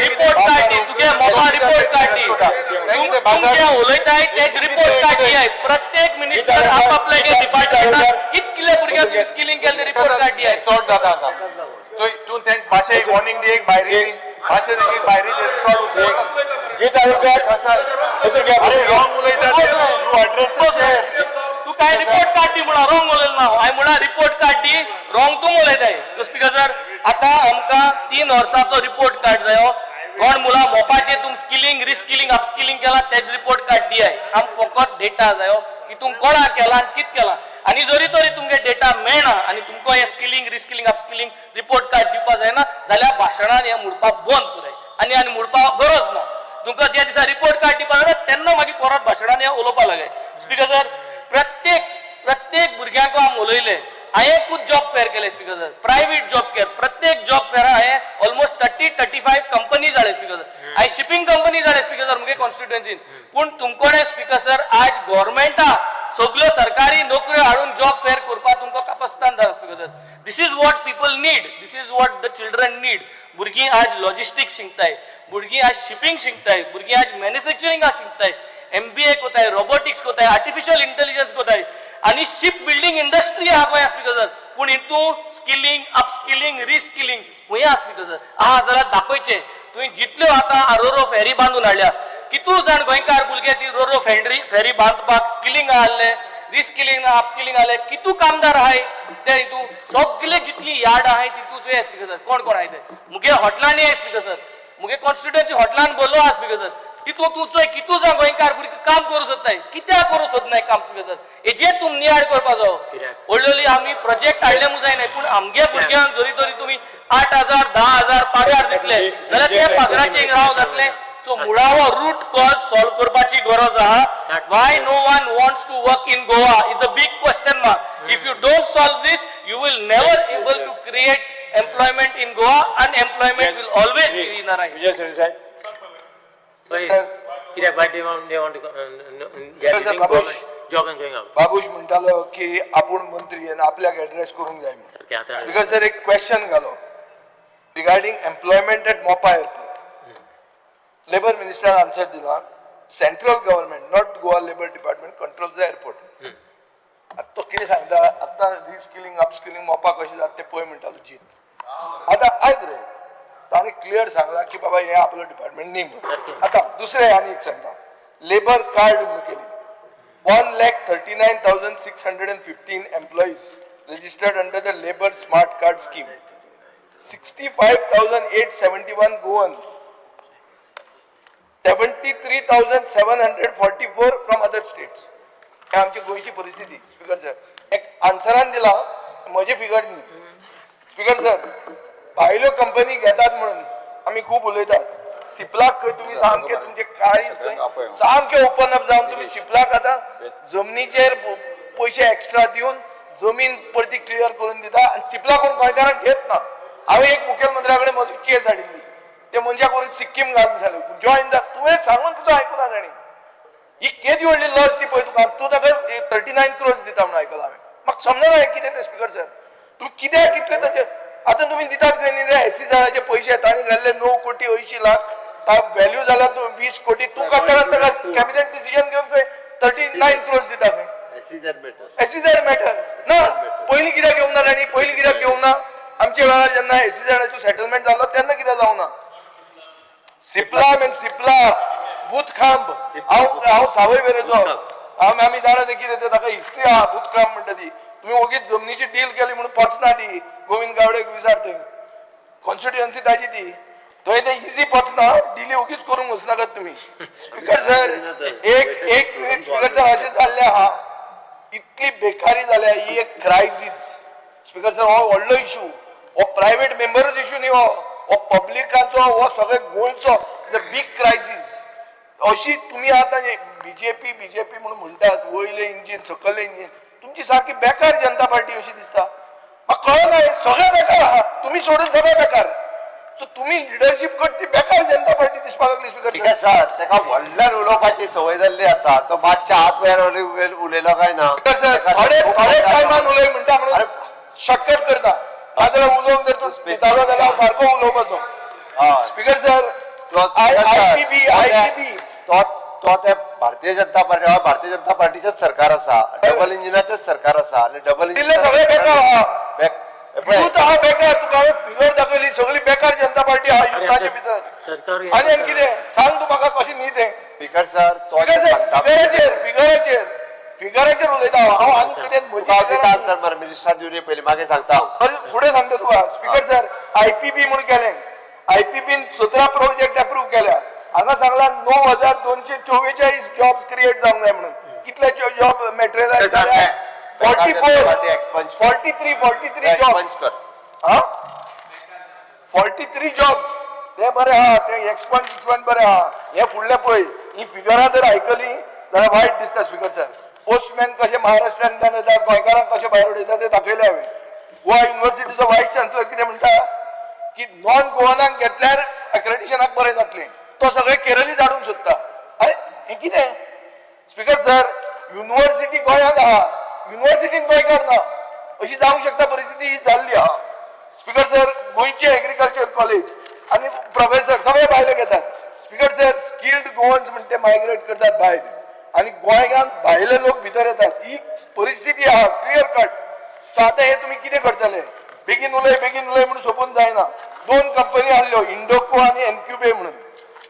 रिपोर्ट कार्ड दी, तुगे मोपा रिपोर्ट कार्ड दी. तुमचे उलयताय तेच रिपोर्ट कार्ड दियाय. प्रत्येक मिनिस्टर आपापल्या डिपार्टमेंटात कितले भुरग्यांक तुमी स्किलिंग केलें रिपोर्ट कार्ड दियाय. चड जाता आतां. तूं तेंक मातशें वॉर्निंग दी, एक भायरी दी, मातशें एक भायरी दी, चड. अरे रॉंग उलयता, you address the chair. तूं काय रिपोर्ट कार्ड दी म्हणा रॉंग उलयलें ना हांवें. म्हणा रिपोर्ट कार्ड दी, रॉंग तूं उलयताय. सो स्पीकर सर, आतां आमकां 3 वर्सांचो रिपोर्ट कार्ड जायो. कोण मुळां मोपाचें तुम स्किलिंग, रिस्किलिंग, अपस्किलिंग केलां तेज रिपोर्ट कार्ड दियाय. आमकां फकत डेटा जायो की तुम कोणाक केलां आनी कित केलां. आनी जरी तरी तुमगे डेटा मेळना आनी तुमकां हें skilling, reskilling, upskilling report card दिवपा जायना जाल्यार भाशणान हें म्हणपाक बंद कराय. आनी आनी म्हणपाक गरज ना. तुमकां ज्या दिसा रिपोर्ट कार्ड दिवपा जाय तेन्ना मागीर परत भाशणान हें उलोवपा लागाय. स्पीकर सर, प्रत्येक प्रत्येक भुरग्यांक आमी उलयले. हांवें खूब जॉब फेअर केले speaker sir, private job fair. प्रत्येक जॉब फेअरा हांवें ऑलमोस्ट 30 35 कंपनी जाले स्पीकर सर. हांवें शिपींग कंपनी जाले स्पीकर सर मुगे कॉन्स्टिट्युएन्सीन. पूण तुमकोडे स्पीकर सर, आज गव्हर्मेंटा सगल्यो सरकारी नोकऱ्यो हाडून जॉब फेअर करपाक तुमकां कापस्तान जाला speaker sir. This is what people need, this is what the children need. भुरगीं आज लॉजिस्टीक शिकताय, भुरगीं आज शिपींग शिकताय, भुरगीं आज मॅन्युफॅक्चरिंगा शिकताय, एमबीए कोताय, रोबोटिक्स कोताय, आर्टिफिशियल इंटेलिजन्स कोताय आनी शिप बिल्डींग इंडस्ट्री आहा गोंया स्पीकर सर. पूण हितून स्किलिंग, अपस्किलिंग, रिस्किलिंग खंय आहा स्पीकर सर? आहा जाल्यार दाखयचें. तुवें जितल्यो आतां रोरो फेरी बांदून हाडल्या, कितू जाण गोंयकार भुरगे ती रोरो फेरी फेरी बांदपाक स्किलिंग आहले, रिस्किलिंग, अपस्किलिंग आहले? कितू कामदार आहाय ते हितून? सगळे जितली यार्ड आहाय तितूच हे स्पीकर सर. कोण कोण आहाय ते मुगे हॉटलांनी आहाय स्पीकर सर. मुगे कॉन्स्टिट्युएन्सी हॉटलान बोलो आहा स्पीकर सर. तितून तूं चोय कितू जाण गोंयकार भुरगे काम करूं सोदताय, कित्याक करूं सोदनाय काम स्पीकर सर? हेजेर तूं नियाळ करपा जावो. व्हडली आमी प्रोजेक्ट हाडले म्हूण जायना, पूण आमगे भुरग्यांक जरी तरी तुमी 8,000 10,000 पगार दितले जाल्यार ते पगाराचेर राव जातले. सो मुळावो रूट कॉज सॉल्व करपाची गरज आहा. Why no one wants to work in Goa is a big question mark. If you don't solve this, you will never able to create employment in Goa. Unemployment will always be in rise. Vijay Sardesai. कित्याक why they want to they are leaving government job and going out? Babush म्हणटालो की आपूण मंत्री आनी आपल्याक address करूंक जाय म्हणून. स्पीकर सर, एक क्वेश्चन घालो regarding employment at Mopa airport. Labour मिनिस्टरान answer दिला, central government, not Goa labour department, control the airport. आतां तो कितें सांगता, आतां रिस्किलिंग, अपस्किलिंग मोपा कशें जाता तें पळय म्हणटालो जीत. आतां आयक रे, ताणें क्लियर सांगलां की बाबा हें आपलो डिपार्टमेंट न्ही म्हणून. आतां दुसरें आनी एक सांगता, लेबर कार्ड म्हणून केली, 1,39,615 employees registered under the labour smart card scheme, 65,871 Goan, 73,744 from other states. हे आमची गोंयची परिस्थिती स्पीकर सर. एक आन्सरान दिला, म्हजे फिगर न्ही स्पीकर सर. भायल्यो कंपनी घेतात म्हणून आमी खूब उलयतात. सिपलाक खंय तुमी सामके तुमचे काळीज खंय सामके ओपन अप जावन तुमी सिपलाक आतां जमनीचेर पयशे एक्स्ट्रा दिवन जमीन परती क्लियर करून दिता आनी सिपला कोण गोंयकारांक घेत ना. हांवें एक मुखेलमंत्र्या कडेन म्हजो केस हाडिल्ली, ते मनशाक व्हरून सिक्कीम घालून जालें जॉयन जा, तुवें सांगून तुजो आयकूना ताणी. ही केदी व्हडली लॉस ती पळय तुका. तूं ताका 39 क्रोर्स दिता म्हणून आयकलां हांवें. म्हाका समजना हें कितें तें स्पीकर सर. तुमी कित्याक कितले ताचेर आतां तुमी दितात खंय न्ही एस सी जाणाचे पयशे तांणी घाल्ले 9 कोटी 80 लाख, व्हॅल्यू जाला 20 कोटी. तूं काडटा ताका कॅबिनेट डिसिजन घेवन खंय 39 क्रोर्स दिता खंय. एसईझेड मॅटर ना. पयलीं कित्याक घेवंक ना तांणी? पयलीं कित्याक घेवंक ना? आमच्या वेळार जेन्ना एसईझेडाचो सेटलमेंट जालो तेन्ना कित्याक जावंक ना? सिप्ला मेन सिप्ला भूतखांब. हांव सावय वेरेचो, आमी जाणा ते कितें तें, ताका हिस्ट्री आहा. भूतखांब म्हणटा ती. तुमी ओगीच जमनीची डील केली म्हणून पचना ती. गोविंद गावडेक विचार, थंय कॉन्स्टिट्युएन्सी ताजी ती, थंय ते इजी पचना. डिली ओगीच करूंक वचनाकात तुमी. स्पीकर सर एक मिनिट. स्पीकर सर अशें जाल्लें आहा, इतली बेकारी जाल्या, ही एक क्रायसीस. स्पीकर सर हो व्हडलो इशू, हो प्रायवेट मेंबरूच इशू न्ही, हो पब्लिकाचो, हो सगळे गोंयचो is a big crisis. अशी तुमी आतां बीजेपी बीजेपी म्हणून म्हणटात, वयलें इंजीन सकयलें इंजीन, तुमची सारकी बेकार जनता पार्टी अशी दिसता. म्हाका कळना, सगळे बेकार आहा, तुमी सोडून सगळे बेकार. सो तुमी लिडरशीप करता ती बेकार जनता पार्टी दिसपाक लागली. स्पीकर सर ताका व्हडल्यान उलोवपाची संवय जाल्ली आसा. तो मातशे हात वयर उलयलो काय ना थोडे थोडे टायमान उलय म्हणटा म्हणून शॉर्टकट करता. नाजाल्यार उलोवंक जर तूं दितालो जाल्यार हांव सारको उलोवपाचो. स्पीकर सर आयपीबी आयपीबी तो ते भारतीय जनता पार्टी, भारतीय जनता पार्टीचेच सरकार आसा, डबल इंजिनाचेच सरकार आसा. आनी डबल इंजिन सगळे बेकार आहा, युथ आहा बेकार. तुका हांवें फिगर दाखयली, सगळी बेकार जनता पार्टी आहा युथाच्या भितर. आनी आनी कितें सांग तूं म्हाका, कशें न्ही तें? स्पीकर सर फिगराचेर फिगराचेर फिगराचेर उलयता हांव. आनी कितें आन्सर मरे मिनिस्टर दिवनी पयलीं, मागीर सांगता हांव, फुडें सांगता तुका. स्पीकर सर आयपीबी म्हणून केलें, आयपीबीन 17 प्रोजेक्ट अप्रूव केल्या. हांगा सांगला 9244 जॉब्स क्रिएट जावंक जाय म्हणून. कितले जॉब मटेरियलायज जाल्या? 44 43 43 जॉब्स. हा 43 जॉब्स ते बरे आहा, ते एक्सपंज एक्सपंज बरे आहा. हे फुडले पळय ही फिगरां जर आयकली जाल्यार वायट दिसता. स्पीकर सर पोस्टमॅन कशे महाराष्ट्रांतल्यान येता, गोंयकारांक कशे भायर उडयता ते दाखयले हांवें. गोवा युनिवर्सिटीचो वायस चान्सलर कितें म्हणटा की नॉन गोवनांक घेतल्यार अक्रेडिशनाक बरें जातलें, तो सगळे केरळीच हाडूंक सोदता. अरे हें कितें? स्पीकर सर युनिवर्सिटी गोंयांत आहा, युनिवर्सिटीन गोंयकार ना, अशी जावंक शकता परिस्थिती ही जाल्ली आहा. स्पीकर सर गोंयचे एग्रीकल्चर कॉलेज आनी प्रोफेसर सगळे भायले घेतात. स्पीकर सर स्किल्ड गोवन्स म्हण ते मायग्रेट करतात भायर आनी गोंयांत भायले लोक भितर येतात. ही परिस्थिती आहा क्लियर कट. सो आतां हे तुमी कितें करतले? बेगीन उलय बेगीन उलय म्हणून सोंपून जायना. 2 कंपनी आहल्यो, इंडोको आनी एनक्यूबे म्हणून.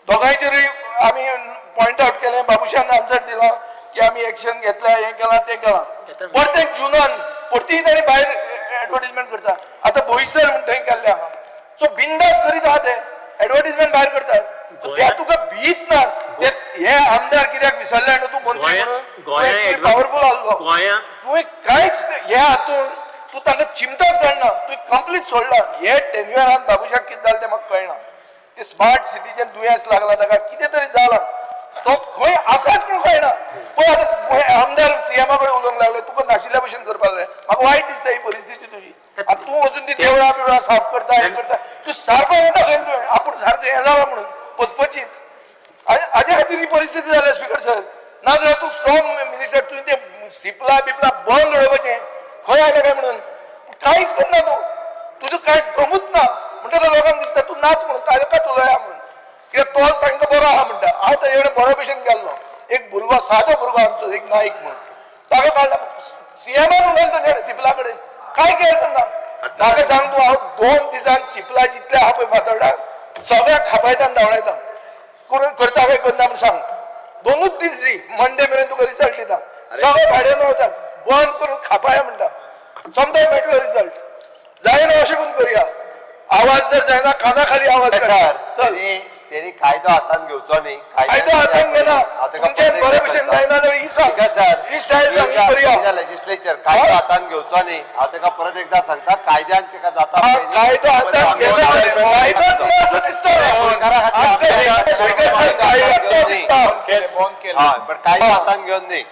दोगांयचेरूय आमी पॉयंट आवट केलें, बाबूशान आन्सर दिला की आमी एक्शन घेतल्या, हें केलां तें केलां. परतें जुनान परतीय तांणी भायर एडवर्टीजमेंट करता. आतां बोईसर म्हण थंय केल्लें आहा. सो बिंदास करीत आहा ते एडवर्टीजमेंट भायर करतात. ते तुका भीत ना. ते हे आमदार कित्याक विसरले आनी तूं मंत्री म्हणून पावरफूल आहलो, तुवें कांयच हे हातून तूं तांकां चिमताच काडना, तुवें कंप्लीट सोडला. हे टेन्युअरान बाबूशाक कितें जालें तें म्हाका कळना. ते स्मार्ट सिटीचें दुयेंस लागला ताका, कितें तरी जालां, तो खंय आसाच म्हणून कळना. पळय आतां आमदार सीएमा कडेन उलोवंक लागले, तुका नाशिल्ल्या भशेन करपाक जाय. म्हाका वायट दिसता ही परिस्थिती तुजी. आतां तूं वचून ती देवळां बिवळां साफ करता, हें करता, तूं सारको हें दाखयलें तुवें आपूण सारको हें जाला म्हणून पचपचीत. हाजे खातीर ही परिस्थिती जाल्या स्पीकर सर. नाजाल्यार तूं स्ट्रॉंग मिनिस्टर, तुवें तें सिपला बिपला बंद उडोवपाचें, खंय आयलें काय म्हणून कांयच करना तूं, तुजो कांय दमूच ना. म्हणटकच लोकांक दिसता तूं नाच म्हणून, ताका उलया म्हणून, कित्याक तो तांकां बरो आहा म्हणटा. हांव ताजे कडेन बरो भशेन गेल्लो, एक भुरगो सादो भुरगो आमचो एक नायक म्हणून, ताका काडला सीएमान उलयलो ताजे कडेन सिपला कडेन, कांय केअर करना. म्हाका सांग तूं, हांव 2 दिसान सिपला जितले आहा पळय फातोर्डा सगळ्याक खापायता आनी धांवडायता. करता काय करना म्हूण सांग. 2 दीस दी, मंडे मेरेन तुका रिजल्ट दिता. सगळे भाड्यान वतात, बंद करून खापाया म्हणटा, समजा मेळटलो रिजल्ट. जायना अशें करून करुया. आवाज जर जायना काना खाली आवाज. तेणी कायदो हातान घेवचो न्ही. कायदो हातान घेना, तुमच्यान बरे भशेन जायना जाल्यार ही सांग, ही स्टायल सांग, ही करुया. लेजिस्लेचर कायदो हातान घेवचो न्ही. हांव ताका परत एकदा सांगता, कायद्यान ताका जाता. कायदो हातान घेना, कायदो असो दिसता. पण कायदो हातान घेवन न्ही.